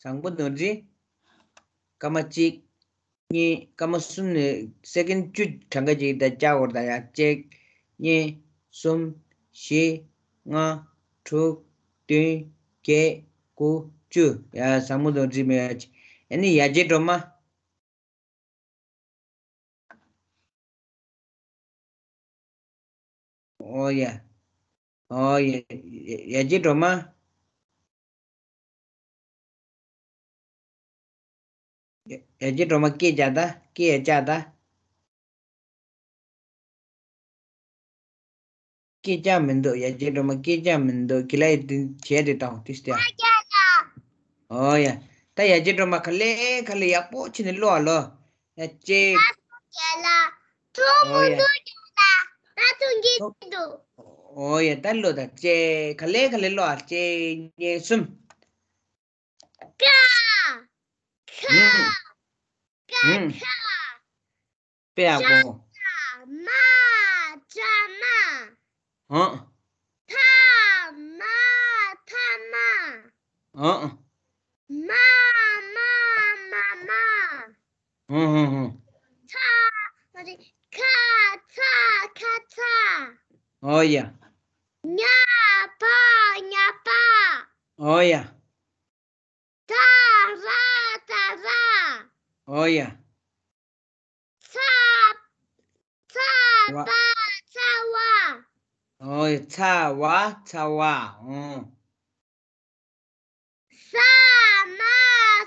བཟང་པོ་ནོར་འཛིན། སྐར་མ་གཅིག་གཉིས། སྐར་མ་གསུམ་ནས་སེ་ཀེན་བཅུ་གྲངས་ཀ་ཅིག་ད་བཅར་བར་ད་ཡ། གཅིག་གཉིས། གསུམ། བཞི། ལྔ། དྲུག་བདུན། བརྒྱད། དགུ། བཅུ། ཡ་བཟང་པོ་ནོར་འཛིན་མེད་ཡ། ཨ་ནི་ཡ་གྱལ་སྒྲོལ་མ། ཨོ་ཡ། ཨོ་ཡ། ཡ་གྱལ་སྒྲོལ་མ། ཡ་ཡ་གྱལ་སྒྲོལ་མ་སྐད་རྒྱག་ད། སྐད་ཡ་རྒྱག་ད། སྐད་རྒྱག་མི་འདུག་ཡ་གྱལ་སྒྲོལ་མ་སྐད་རྒྱག་མི་འདུག་གི་ལ་ཡི་དུ་བྱས་ཏེ་དང་ཏིས་ཏེ། ཨོ་ཡ། ད་ཡ་གྱལ་སྒྲོལ་མ་ག་ལེ་ག་ལེ་ཡག་པོ་བྱས་ནས་ཀློག་ཨ་ལོ། ཡ་གཅིག་ཨོ་ཡ། ཨོ་ཡ། ད་ཀློག་ད། གཅིག་ག་ལེ་ག་ལེ་ཀློག་ཨ། གཅིག་གཉིས་གསུམ། ཀ། ཁ། ཨུམ། ཀ་ཨུམ། ཁ། དཔེ་ཡག་པོ། ཙ་མ། ཙ་མ། ཨང་། ཐ་མ། ཐ་མ། ཨང་། མ་མ། མ་མ། ཧུང་ཧུང་ཧུང་། ཚ། མ་རེད། ཁ་ཚ། ཁ་ཚ། ཨོ་ཡ། ཉ་པ། ཉ་པ། ཨོ་ཡ། ཨོ་ཡ། ཚ། ཚ་བ། བ། ཚ་བ། ཨོ་ཡ། ཚ་བ། ཚ་བ། ཨོ། ས། མ།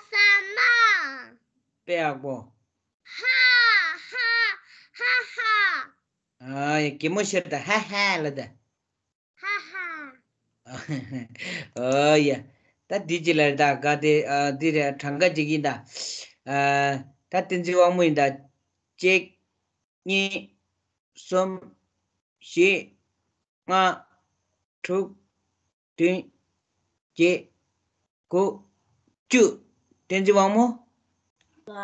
ས་མ། དཔེ་ཡག་པོ། ཧ། ཧ། ཧ་ཧ། ཨ་ཡ། གད་མོ་ཤོར་ད། ཧ་ཧ་ལ་ད། ཧ་ཧ། ཨོ་ཡ། ད་འདི་ཅི་ལ་ད་ག་དེ་ཨ་འདི་རེད། གྲངས་ཀ་ཅིག་ཡིན་ད། ཨ་ད་བསྟན་འཛིན་དབང་མོ་ཡིན་ད། གཅིག་གཉིས། གསུམ། བཞི། ལྔ། དྲུག་བདུན། བརྒྱད། དགུ། བཅུ། བསྟན་འཛིན་དབང་མོ། ལ།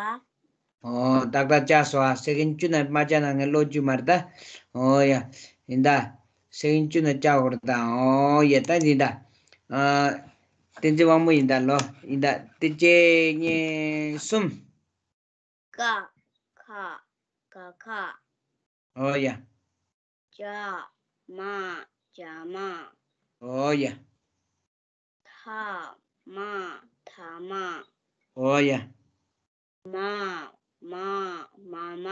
ཨོ། ཏག་ཏག་བཅག་སོང་ཨ། སེ་ཀེན་བཅུ་ན་མ་བཅག་ན་ངས་ཀློག་རྒྱུ་མ་རེད་ད། ཨོ་ཡ། ཡིན་ད། སེ་ཀེན་བཅུ་ན་བཅག་དགོས་རེད་ད། ཨོ་ཡ། ད་ཡིན་ད། ཨ། བསྟན་འཛིན་དབང་མོ་ཡིན་ད་ལོ། ཡིན་ད། དེ་གཅིག་གཉིས་གསུམ། ཀ། ཁ། ག་ཁ། ཨོ་ཡ། ཇ། མ། ཇ་མ། ཨོ་ཡ། ཐ། མ། ཐ་མ། ཨོ་ཡ། མ། མ། མ་མ།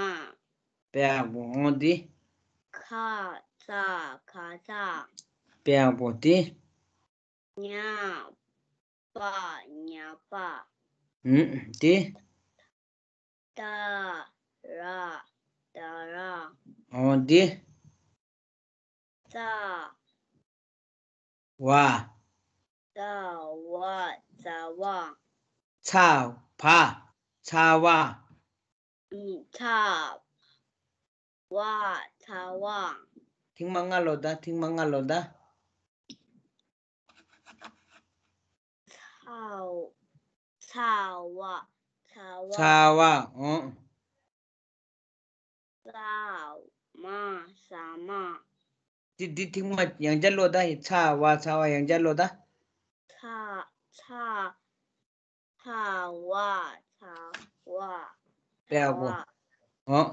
དཔེ་ཡག་པོ། འོ་འདི། ཁ། ཙ། ཁ་ཙ། དཔེ་ཡག་པོ་འདི། ཉ། པ། ཉ་པ། ཨུམ། འདི། ད། ར། ད་ར། འོ་འདི། ཙ། བ། ཙ་བ། ཙ་བ། ཚ་བ། ཚ་བ། ཨུམ། ཚ་བ། ཚ་བ། ཐེངས་མ་ལྔ་ལོ་ད། ཐེངས་མ་ལྔ་ལོ་ད། ཚ། ཚ་བ། ཚ་བ། ཚ་བ། ཨོ། ས། མ། ས་མ། འདི་འདི་ཐེངས་མ་ཡང་བསྐྱར་ཀློག་ད། ཡི་ཚ་བ། ཚ་བ། ཡང་བསྐྱར་ཀློག་ད། ཚ། ཚ། ཚ་བ། ཚ་བ། དཔེ་ཡག་པོ། ཨོ།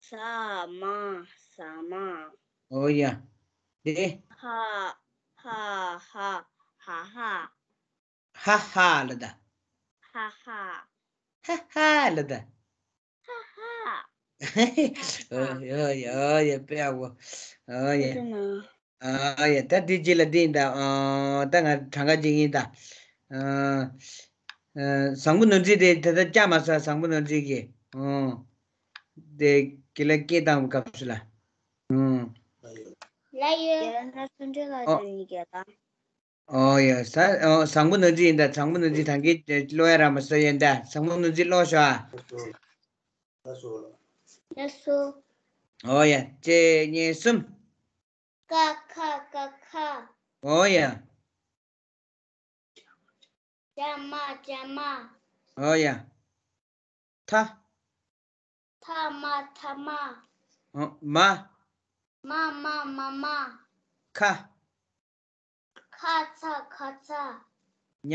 ས། མ། ས་མ། ཨོ་ཡ། དེ། ཧ། ཧ་ཧ། ཧ་ཧ། ཧ་ཧ་ལ་ད། ཧ་ཧ། ཧ་ཧ་ལ་ད། ཧ་ཧ། ཨོ་ཡ། ཨོ་ཡ། དཔེ་ཡག་པོ། ཨོ་ཡ། ཨོ་ཡ། ད་འདི་རྗེས་ལ་འདི་ཡིན་ད། ཨ། ད་ང་གྲངས་ཀ་ཅིག་ཡིན་ད། ཨ། ཨ། བཟང་པོ་ནོར་འཛིན་དེ་ད་ལྟ་བཅར་མ་སོང་། བཟང་པོ་ནོར་འཛིན་གྱིས། ཨོ། དེ་དགེ་ལགས་སྐད་བཏང་བའི་སྐབས་སུ་ལ། ཨོ། ལགས་ཡོད། ཨོ། ཨོ་ཡ། ས། ཨོ། བཟང་པོ་ནོར་འཛིན་ཡིན་ད། བཟང་པོ་ནོར་འཛིན། ད་གིན་ཀློག་ཡ་རག་མ་སོང་ཡིན་ད། བཟང་པོ་ནོར་འཛིན་ཀློག་ཤོག་ཨ། ལགས་སོ། ཨོ་ཡ། གཅིག་གཉིས་གསུམ། ཀ་ཁ། ཀ་ཁ། ཨོ་ཡ། ཇ་མ། ཇ་མ། ཨོ་ཡ། ཐ། ཐ་མ། ཐ་མ། ཨོ། མ། མ། མ། མ་མ། ཁ། ཁ་ཚ། ཁ་ཚ། ཉ།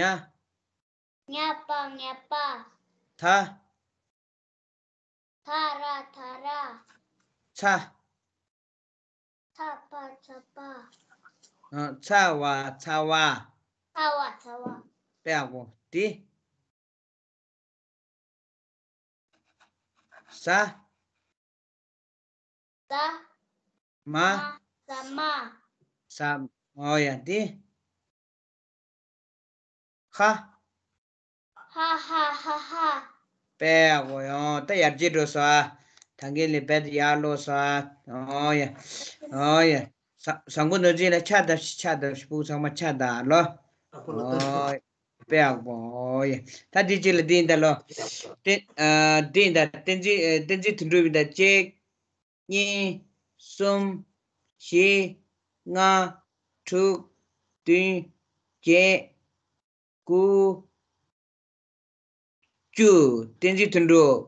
ཉ་པ། ཉ་པ། ད། ད་ར། ད་ར། ཚ། ཚ་བ། ཚ་བ། ཨ། ཚ་བ། ཚ་བ། ཚ་བ། ཚ་བ། དཔེ་ཡག་པོ། འདི། ཟ། ཟ། མ། མ། ཟ་མ། ཟ། ཨོ་ཡ། འདི། ཧ། ཧ་ཧ། ཧ་ཧ། དཔེ་ཡག་པོ། ཡང་ད་ཡར་རྒྱས་འགྲོ་སོང་ཨ། ད་གིན་ལས་རྦད་དེ་ཡར་ཀློག་སོང་ཨ། ཨོ་ཡ། ཨོ་ཡ། བཟང་བཟང་པོ་ནོར་འཛིན་ལ་ཕྱག་བརྡབ་ཤིག་ཕྱག་བརྡབ་ཤིག་ཕྲུ་གུ་ཚང་མ་ཕྱག་བརྡབ་ལོ། ཨོ། དཔེ་ཡག་པོ། ཨོ་ཡ། ད་འདི་གཅིག་ལ་འདི་ཡིན་ད་ལོ། དེ། ཨ། འདི་ཡིན་ད། བསྟན་འཛིན། ཨ། བསྟན་འཛིན་དོན་གྲུབ་ཡིན་ད། གཅིག་གཉིས། གསུམ། བཞི། ལྔ། དྲུག་བདུན། བརྒྱད། དགུ། བཅུ། བསྟན་འཛིན་དོན་གྲུབ།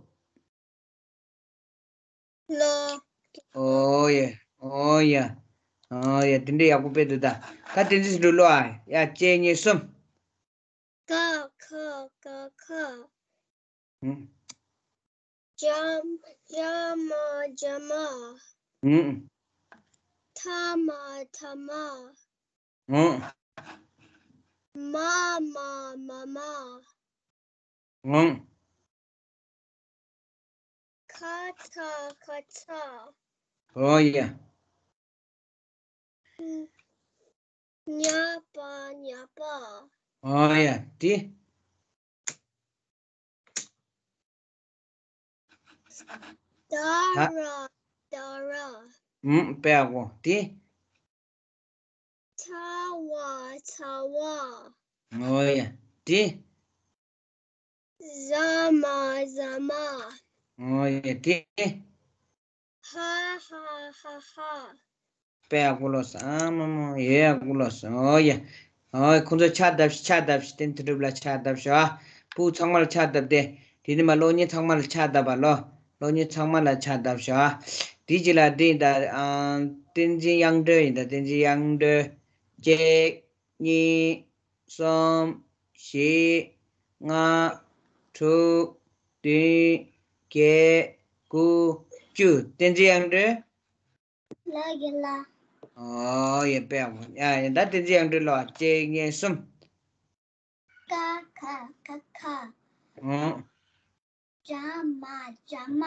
ལོ། ཨོ་ཡ། ཨོ་ཡ། ཨོ་ཡ། དེ་འདྲ་ཡག་པོ་དཔེ་འདུག་ད། ད་བསྟན་འཛིན་དོན་གྲུབ་ཀློག་ཨ། ཡ། གཅིག་གཉིས་གསུམ། ཀ་ཁ། ཀ་ཁ། ཨུམ། ཇ། ཇ་མ། ཇ་མ། ཨུམ། ཐ་མ། ཐ་མ། ཨུམ། མ་མ། མ་མ། ཨུམ། ཁ་ཚ་ཁ་ཚ། ཨོ་ཡ། ཉ་པ་ཉ་པ། ཨོ་ཡ། དེ། ད་ར་ད་ར། ཨུམ། དཔེ་ཡག་པོ། དེ། ཚ་བ་ཚ་བ། ཨོ་ཡ། དེ། ཟ་མ་ཟ་མ། ཨོ་ཡ། དེ། ཧ་ཧ་ཧ་ཧ། དཔེ་ཡག་པོ་ལོས། ཨ་མ་མ། ཡོད་ཡག་པོ་ལོས། ཨོ་ཡ། ཨོ་ཡ། ཁོང་ཚོ་ཕྱག་བརྡབས་ཤིག་ཕྱག་བརྡབས་ཤིག་བསྟན་དོན་གྲུབ་ལ་ཕྱག་བརྡབས་ཤོག་ཨ། སྤུ་གུ་ཚང་མ་ལ་ཕྱག་བརྡབས་ཏེ། དེ་ནས་མར་སློབ་གཉེར་ཚང་མ་ལ་ཕྱག་བརྡབས་པ་ལོ། སློབ་གཉེར་ཚང་མ་ལ་ཕྱག་བརྡབས་ཤོག་ཨ། དེ་རྗེས་ལ་འདི་ཡིན་ད། ཨ། བསྟན་འཛིན་དབྱངས་སྒྲོན་ཡིན་ད། བསྟན་འཛིན་དབྱངས་སྒྲོན། གཅིག་གཉིས། གསུམ། བཞི། ལྔ། དྲུག་བདུན། བརྒྱད། དགུ། བཅུ། བསྟན་འཛིན་དབྱངས་སྒྲོན། ལགས་ཀྱི་ལགས། ཨོ་ཡ། དཔེ་ཡག་པོ། ཡ་ཡ། ད་བསྟན་འཛིན་དབྱངས་སྒྲོན་ལོ། གཅིག་གཉིས། གསུམ། ཀ་ཁ་ཁ་ཁ། ཨོ། ཇ་མ་ཇ་མ།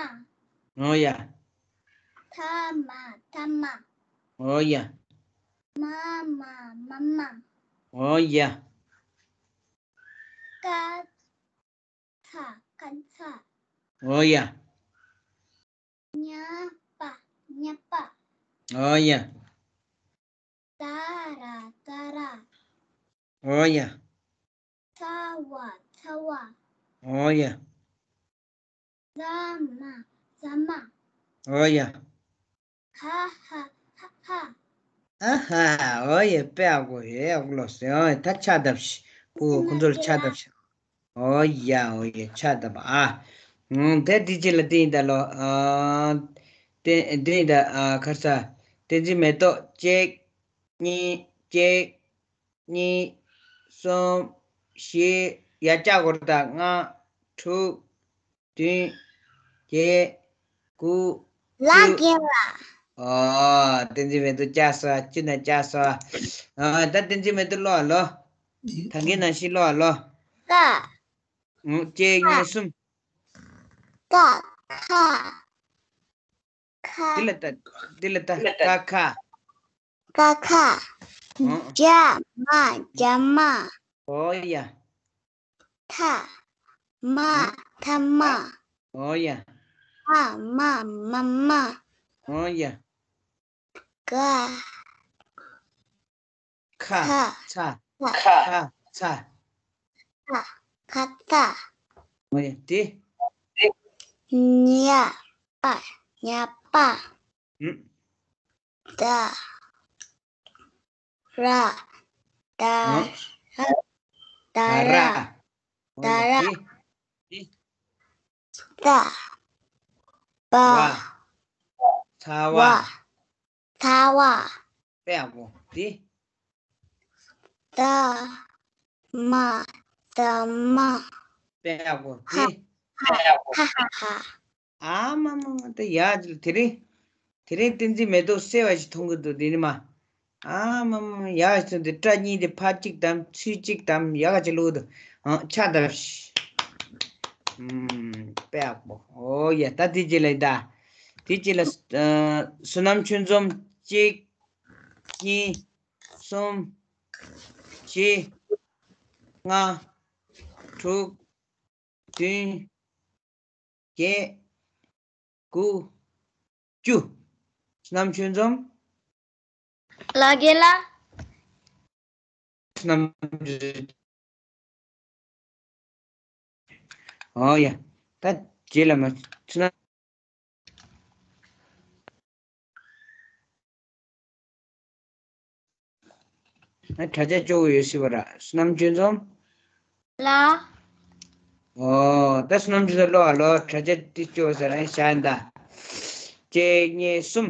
ཨོ་ཡ། ཐ་མ་ཐ་མ། ཨོ་ཡ། མ་མ་མ་མ། ཨོ་ཡ། ཀ་ཚ་ཀ་ཚ། ཨོ་ཡ། ཉ་པ་ཉ་པ། ཨོ་ཡ། ད་ར་ད་ར། ཨོ་ཡ། ཚ་བ་ཚ་བ། ཨོ་ཡ། ཟ་མ་ཟ་མ། ཨོ་ཡ། ཧ་ཧ་ཧ་ཧ། ཨ་ཧ། ཨོ་ཡ། དཔེ་ཡག་པོ། ཡ་ཡག་པོ་ལོས། ཨོ་ཡ། ད་ཕྱག་བརྡབས་ཤིག་སྤུ་གུ་ཁོང་ཚོ་ལ་ཕྱག་བརྡབས་ཤིག་ཨོ་ཡ། ཨོ་ཡ། ཕྱག་བརྡབས་པ་ཨ། ཨང་། དེ་དེ་རྗེས་ལ་དེ་ཡིན་ད་ལོ། ཨ། དེ་དེ་ཡིན་ད། ཨ། ཁར་ས། བསྟན་འཛིན་མེ་ཏོག་གཅིག་གཉིས། གཅིག་གཉིས། གསུམ། བཞི། ཡ། བཅུ་སྐོར་ད། ལྔ། དྲུག་བདུན། བརྒྱད། དགུ། ལགས་བཅུ། ཀྱི་ལགས། ཨོ། བསྟན་འཛིན་མེ་ཏོག་བཅུ་སོང་། བཅུ་ན་བཅུ་སོང་། ཨ། ད་བསྟན་འཛིན་མེ་ཏོག་ཀློག་ཨ་ལོ། ད་གིན་ནང་བཞིན་ཀློག་ཨ་ལོ། ཀ། ཨུ། གཅིག་གཉིས། གསུམ། ཀ་ཁ། ཁ། འདི་ལ་ལྟ། འདི་ལ་ལྟ། ཀ་ཁ། ཀ་ཁ། ཨུ། ཇ་མ་ཇ་མ། ཨོ་ཡ། ཐ་མ་ཐ་མ། ཨོ་ཡ། ཕ་མ་མ་མ། ཨོ་ཡ། ག་ཁ། ཚ། ཁ། ཚ། ཁ་ཚ། ཨོ་ཡ། དེ། ཉ་པ་ཉ་པ། ཨུ། ད་ར་ད་ཨོ། ར་ད་ར། ད་ར། ཨོ་ཡ། དེ། ད་བ། བ། ཚ་བ། བ། ཚ་བ། དཔེ་ཡག་པོ། དེ། ད་མ་ད་མ། དཔེ་ཡག་པོ། དེ། ཧ་ཧ་ཧ། ཨ་མ་མ་མ། ད་ཡ་དེ་རིང་། དེ་རིང་བསྟན་འཛིན་མེ་ཏོག་གསལ་བ་ཞིག་མཐོང་གི་འདུག་འདི་ནི་མ། ཨ་མ་མ། ཡག་ཞིག་འདི། སྐྲ་གཉིས་དེ་ཕར་གཅིག་བསྡམས། ཚུར་གཅིག་བསྡམས། ཡག་ག་ཅིག་བླུགས་འདུག་ཨང་། ཕྱག་བརྡབས་ཤིག་ཨུམ། དཔེ་ཡག་པོ། ཨོ་ཡ། ད་དེ་རྗེས་ལ་ཡིན་ད། དེ་རྗེས་ལ། ཨ། བསོད་ནམས་ཆོས་འཛོམས། གཅིག་གཉིས། གསུམ། བཞི། ལྔ། དྲུག་བདུན། བརྒྱད། དགུ། བཅུ། བསོད་ནམས་ཆོས་འཛོམས། ལགས་ཀྱི་ལགས། བསོད་ནམས། ཨོ་ཡ། ད་རྗེས་ལ་མ་བསོད་ནམས། ཨ། དྲ་རྒྱ་སྐྱོ་བོ་ཡོད་སྲིད་པ་ར། བསོད་ནམས་ཆོས་འཛོམས། ལགས། ཨོ། ད་བསོད་ནམས་ཆོས་འཛོམས་ཀློག་ཨ་ལོ། དྲ་རྒྱ་འདི་སྐྱོ་བོ་ཟེར་ར་ཤ་ཡིན་ད། གཅིག་གཉིས་གསུམ།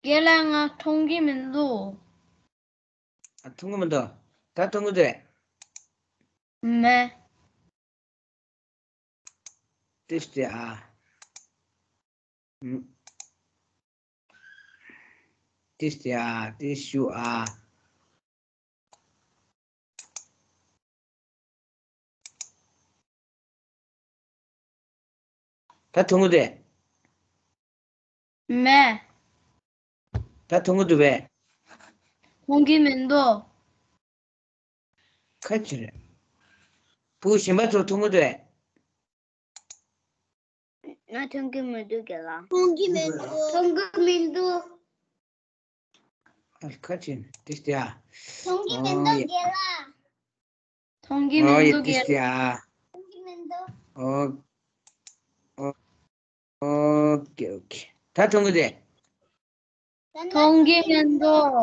རྒན་ལགས། ང་མཐོང་གི་མི་འདུག་ཨ། མཐོང་གི་མི་འདུག་ད་མཐོང་གི་འདུག་རེད། མེད། ཏིས་ཏི་ཨ། ཨུམ། ཏིས་ཏི་ཨ། ཏིས་ཞུ་ཨ། ད་མཐོང་གི་འདུག་གས། མེད། ད་མཐོང་གི་འདུག་གས། མཐོང་གི་མི་འདུག། ཁ་ཅིག་རེད། བུ་གཞན་པ་ཚོ་མཐོང་གི་འདུག་གས། ང་མཐོང་གི་མི་འདུག་རྒན་ལགས། མཐོང་གི་མི་འདུག། མཐོང་གི་མི་འདུག། ཨ། ཁ་ཅིག་ཏིས་ཏི་ཨ། མཐོང་གི་མི་འདུག་ཨོ་ཡ། རྒན་ལགས། མཐོང་གི་ཨོ་མི་ཡ། འདུག་ཏིས་རྒན་ཏི་ལགས། ཨ། མཐོང་གི་མི་འདུག། ཨོ། ཨོ། ཨོ་ཀེ་ཨོ་ཀེ། ད་མཐོང་གི་འདུག། མཐོང་གི་མི་འདུག།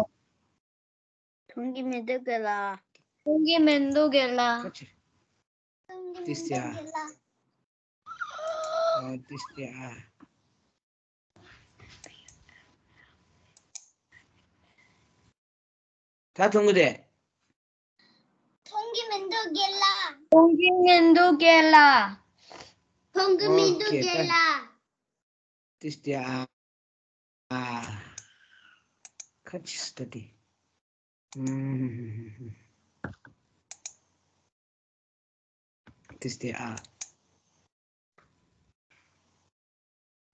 མཐོང་གི་མི་འདུག་རྒན་ལགས། མཐོང་གི་མི་འདུག་རྒན་ལགས། ཁ་ཅིག་ཏིས་ཏི་ཨ། ཨོ་ཏིས་ཏི་ཨ། ད་མཐོང་གི་འདུག། མཐོང་གི་མི་འདུག་རྒན་ལགས། མཐོང་གི་མི་འདུག་རྒན་ལགས། མཐོང་གི་མི་འདུག་ཨོ་ཀེ། རྒན་ལགས། ཏིས་ཏི་ཨ། ཨ། ཁ་ཅིག་ཏ་ཏི། ཨུམ། ཏིས་ཏི་ཨ།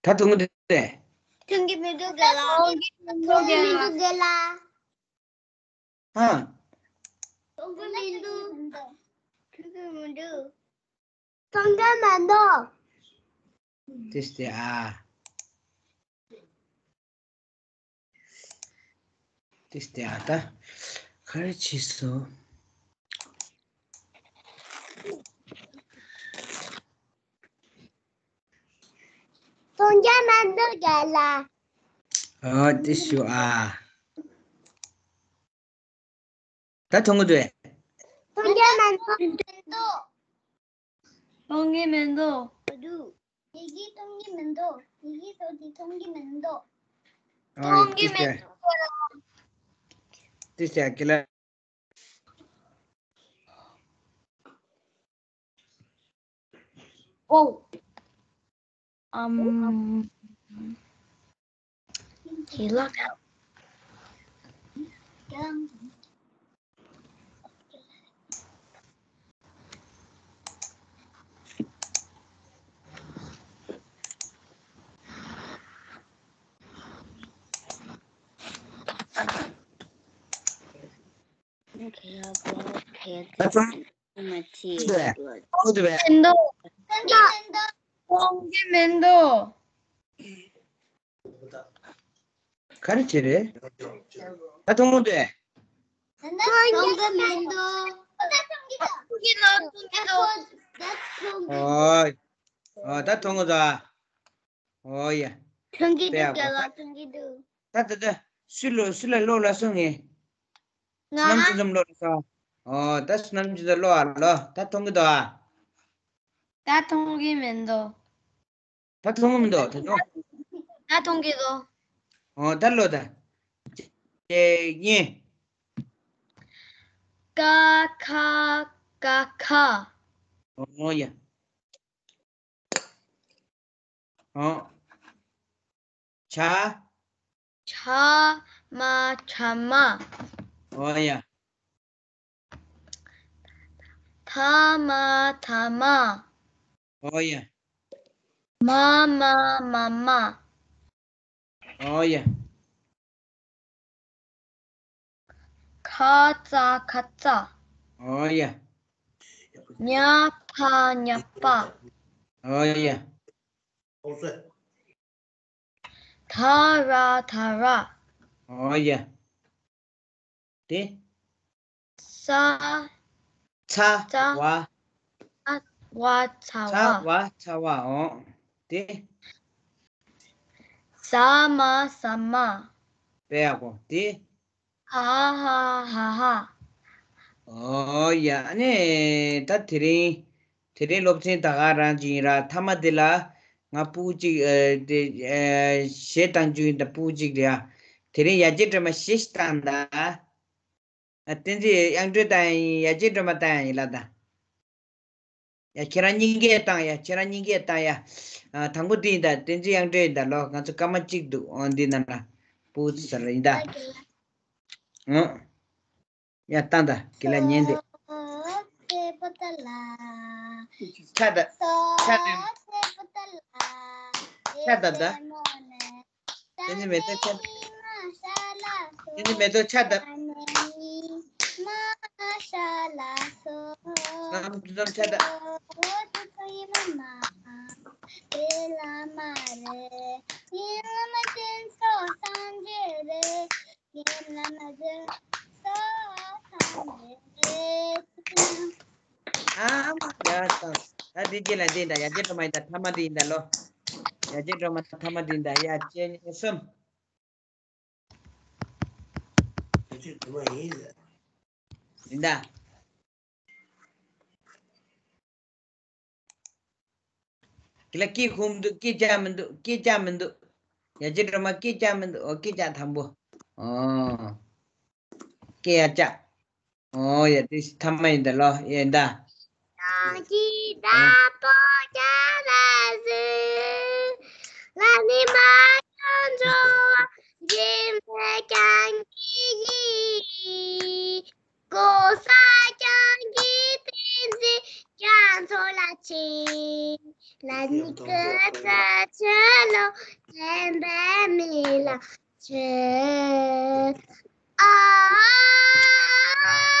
ད་མཐོང་གི་འདུག་གས། མཐོང་གི་མི་འདུག་རྒན་ལགས། མཐོང་གི་མི་འདུག་རྒན་ལགས། མཐོང་གི་མི་འདུག། ཧ། མཐོང་གི་མི་འདུག། མཐོང་གི་མི་འདུག། མཐོང་གི་མི་འདུག། ཏིས་ཏི་ཨ། ཏིས་ཏི་ཨ། ད་ག་རེ་བྱས་སོང་། མཐོང་གི་མི་འདུག་རྒན་ལགས། ཨོ་ཏིས་ཞུ་ཨ། ད་མཐོང་གི་འདུག་གས། མཐོང་གི་མི་འདུག། མཐོང་གི་མི་འདུག། ཡི་གེ་མཐོང་གི་མི་འདུག། ཡི་གེ་ཚོ་དེ་མཐོང་གི་མི་འདུག། ཨོ་མཐོང་གི་མི་འདུག། ཏིས་ཏི་ཨ། ཀི་ལ། ཨོ། ཨམ། ཧི་ལ། ད་མཐོང་གི་འདུག། མཐོང་གི་མི་འདུག། ག་རེ་བྱས་རེད། ད་མཐོང་གི་འདུག། མཐོང་གི་མི་འདུག། མཐོང་གི་འདུག། ཨོ། ཨོ། ད་མཐོང་གི་འདུག། ཨོ་ཡ། མཐོང་གི་འདུག་རྒན་ལགས། མཐོང་གི་འདུག། ད་ད་ད། སུ་ལ་སུ་ལ་ཀློག་ལ་སོང་ངས། ང་། བསོད་ནམས་ཅུང་ཙམ་ཀློག་ལ་སོང་། ཨོ། ད་བསོད་ནམས་ཅུང་ཙམ་ཀློག་ཨ་ལོ། ད་མཐོང་གི་འདུག་ཨ། ད་མཐོང་གི་མི་འདུག། ད་མཐོང་གི་མི་འདུག་ད་མཐོང་། ད་མཐོང་གི་འདུག། ཨོ། ད་ཀློག་ད། ཀྱེ་ཉེ། ཀ་ཁ་ཀ་ཁ། ཨོ་ཡ། ཨོ། ཆ། ཆ་མ་ཆ་མ། ཨོ་ཡ། ཐ་མ་ཐ་མ། ཨོ་ཡ། མ་མ་མ་མ། ཨོ་ཡ། ཁ་ཙ་ཁ་ཙ། ཨོ་ཡ། ཉ་ཕ་ཉ་པ། ཨོ་ཡ། ད་ར་ད་ར། ཨོ་ཡ། དེ། ཚ། ཚ། ཚ། བ། ཚ། བ། ཚ། ཚ་བ། བ་ཚ་བ། ཨོ། དེ། ས་མ་ས་མ། དཔེ་ཡག་པོ། དེ། ཧ་ཧ་ཧ་ཧ། ཨོ་ཡ། ཨ་ནི་ད་དེ་རིང་། དེ་རིང་སློབ་ཚན་ད་ག་རང་ཅིག་ཡིན་ར། མཐའ་མ་དེ་ལ་ང་སྤུ་གུ་གཅིག་ཨ། དེ་ཨ། གཞས་བཏང་རྒྱུ་ཡིན་ད། སྤུ་གུ་གཅིག་རེད་ཨ། དེ་རིང་ཡ་གྱལ་སྒྲོལ་མ་གཞས་ཤིག་བཏང་ད། ཨ། བསྟན་འཛིན་དབྱངས་སྒྲོལ་བཏང་ཡིན། ཡ་གྱལ་སྒྲོལ་མ་བཏང་ཡིན་ལ་ད། ཡ་ཁྱེད་རང་གཉིས་ཀས་བཏང་ཡ། ཁྱེད་རང་གཉིས་ཀས་བཏང་ཡ། ཨ། དང་པོ་འདི་ཡིན་ད། བསྟན་འཛིན་དབྱངས་སྒྲོལ་ཡིན་ད་ལོ། ང་ཚོ་སྐར་མ་གཅིག་འདུག། ཨོ། འདི་ནང་ལ་སྤུ་གུ་ཚོ་ཟེར་ཡིན་ད། ཨོ། ཡ་བཏང་ད། ཁྱེད་ལ་ཉན་དེ། ཆ་ད། ཆ་ད། ཆ་ད་ད། དེ་ནི་མེ་ཏོག་ཆ། དེ་ནི་མེ་ཏོག་ཆ་ད། ནམ་ནམ་ཆ་ད། ཨ་མ་ཡ་ད། ད་འདི་རྗེས་ལ་འདི་འདྲ་ཡ་རྗེས་འགྲོ་མ་ཡིན་ད་ཐ་མ་འདི་ཡིན་ད་ལོ། ཡ་རྗེས་འགྲོ་མ་ཐ་མ་འདི་འདྲ་ཡ་གཅིག་གཉིས་གསུམ། ཡིན་ད། ཀི་ལ་ཀི་ཁུམ་འདུག་ཀི་ཅག་མི་འདུག་ཀི་ཅག་མི་འདུག་ཡ་ཅི་འགྲོ་མ་ཀི་ཅག་མི་འདུག་ཨོ་ཀི་ཅག་དང་པོ། ཨོ། ཀི་ཡ་ཅག་ཨོ་ཡ་དེ་ཐ་མ་ཡིན་ད་ལོ་ཡིན་ད། ཀྱང་ཅི་ད་པོ་ཅག་ལ་ཟེར། ལ་ནི་མ་ཡང་འགྲོ་བ་འཇིམ་པའི་ཀྱང་ཀི་ཡིས། གོ་ས་ཀྱང་གི་བསྟན་འཛིན་རྒྱ་མཚོ་ལ་ཆེ། ལ་ནི་ཀི་ཙ་ཆེ་ལོ་དྲན་པའི་མི་ལ་ཆེ། ཨ།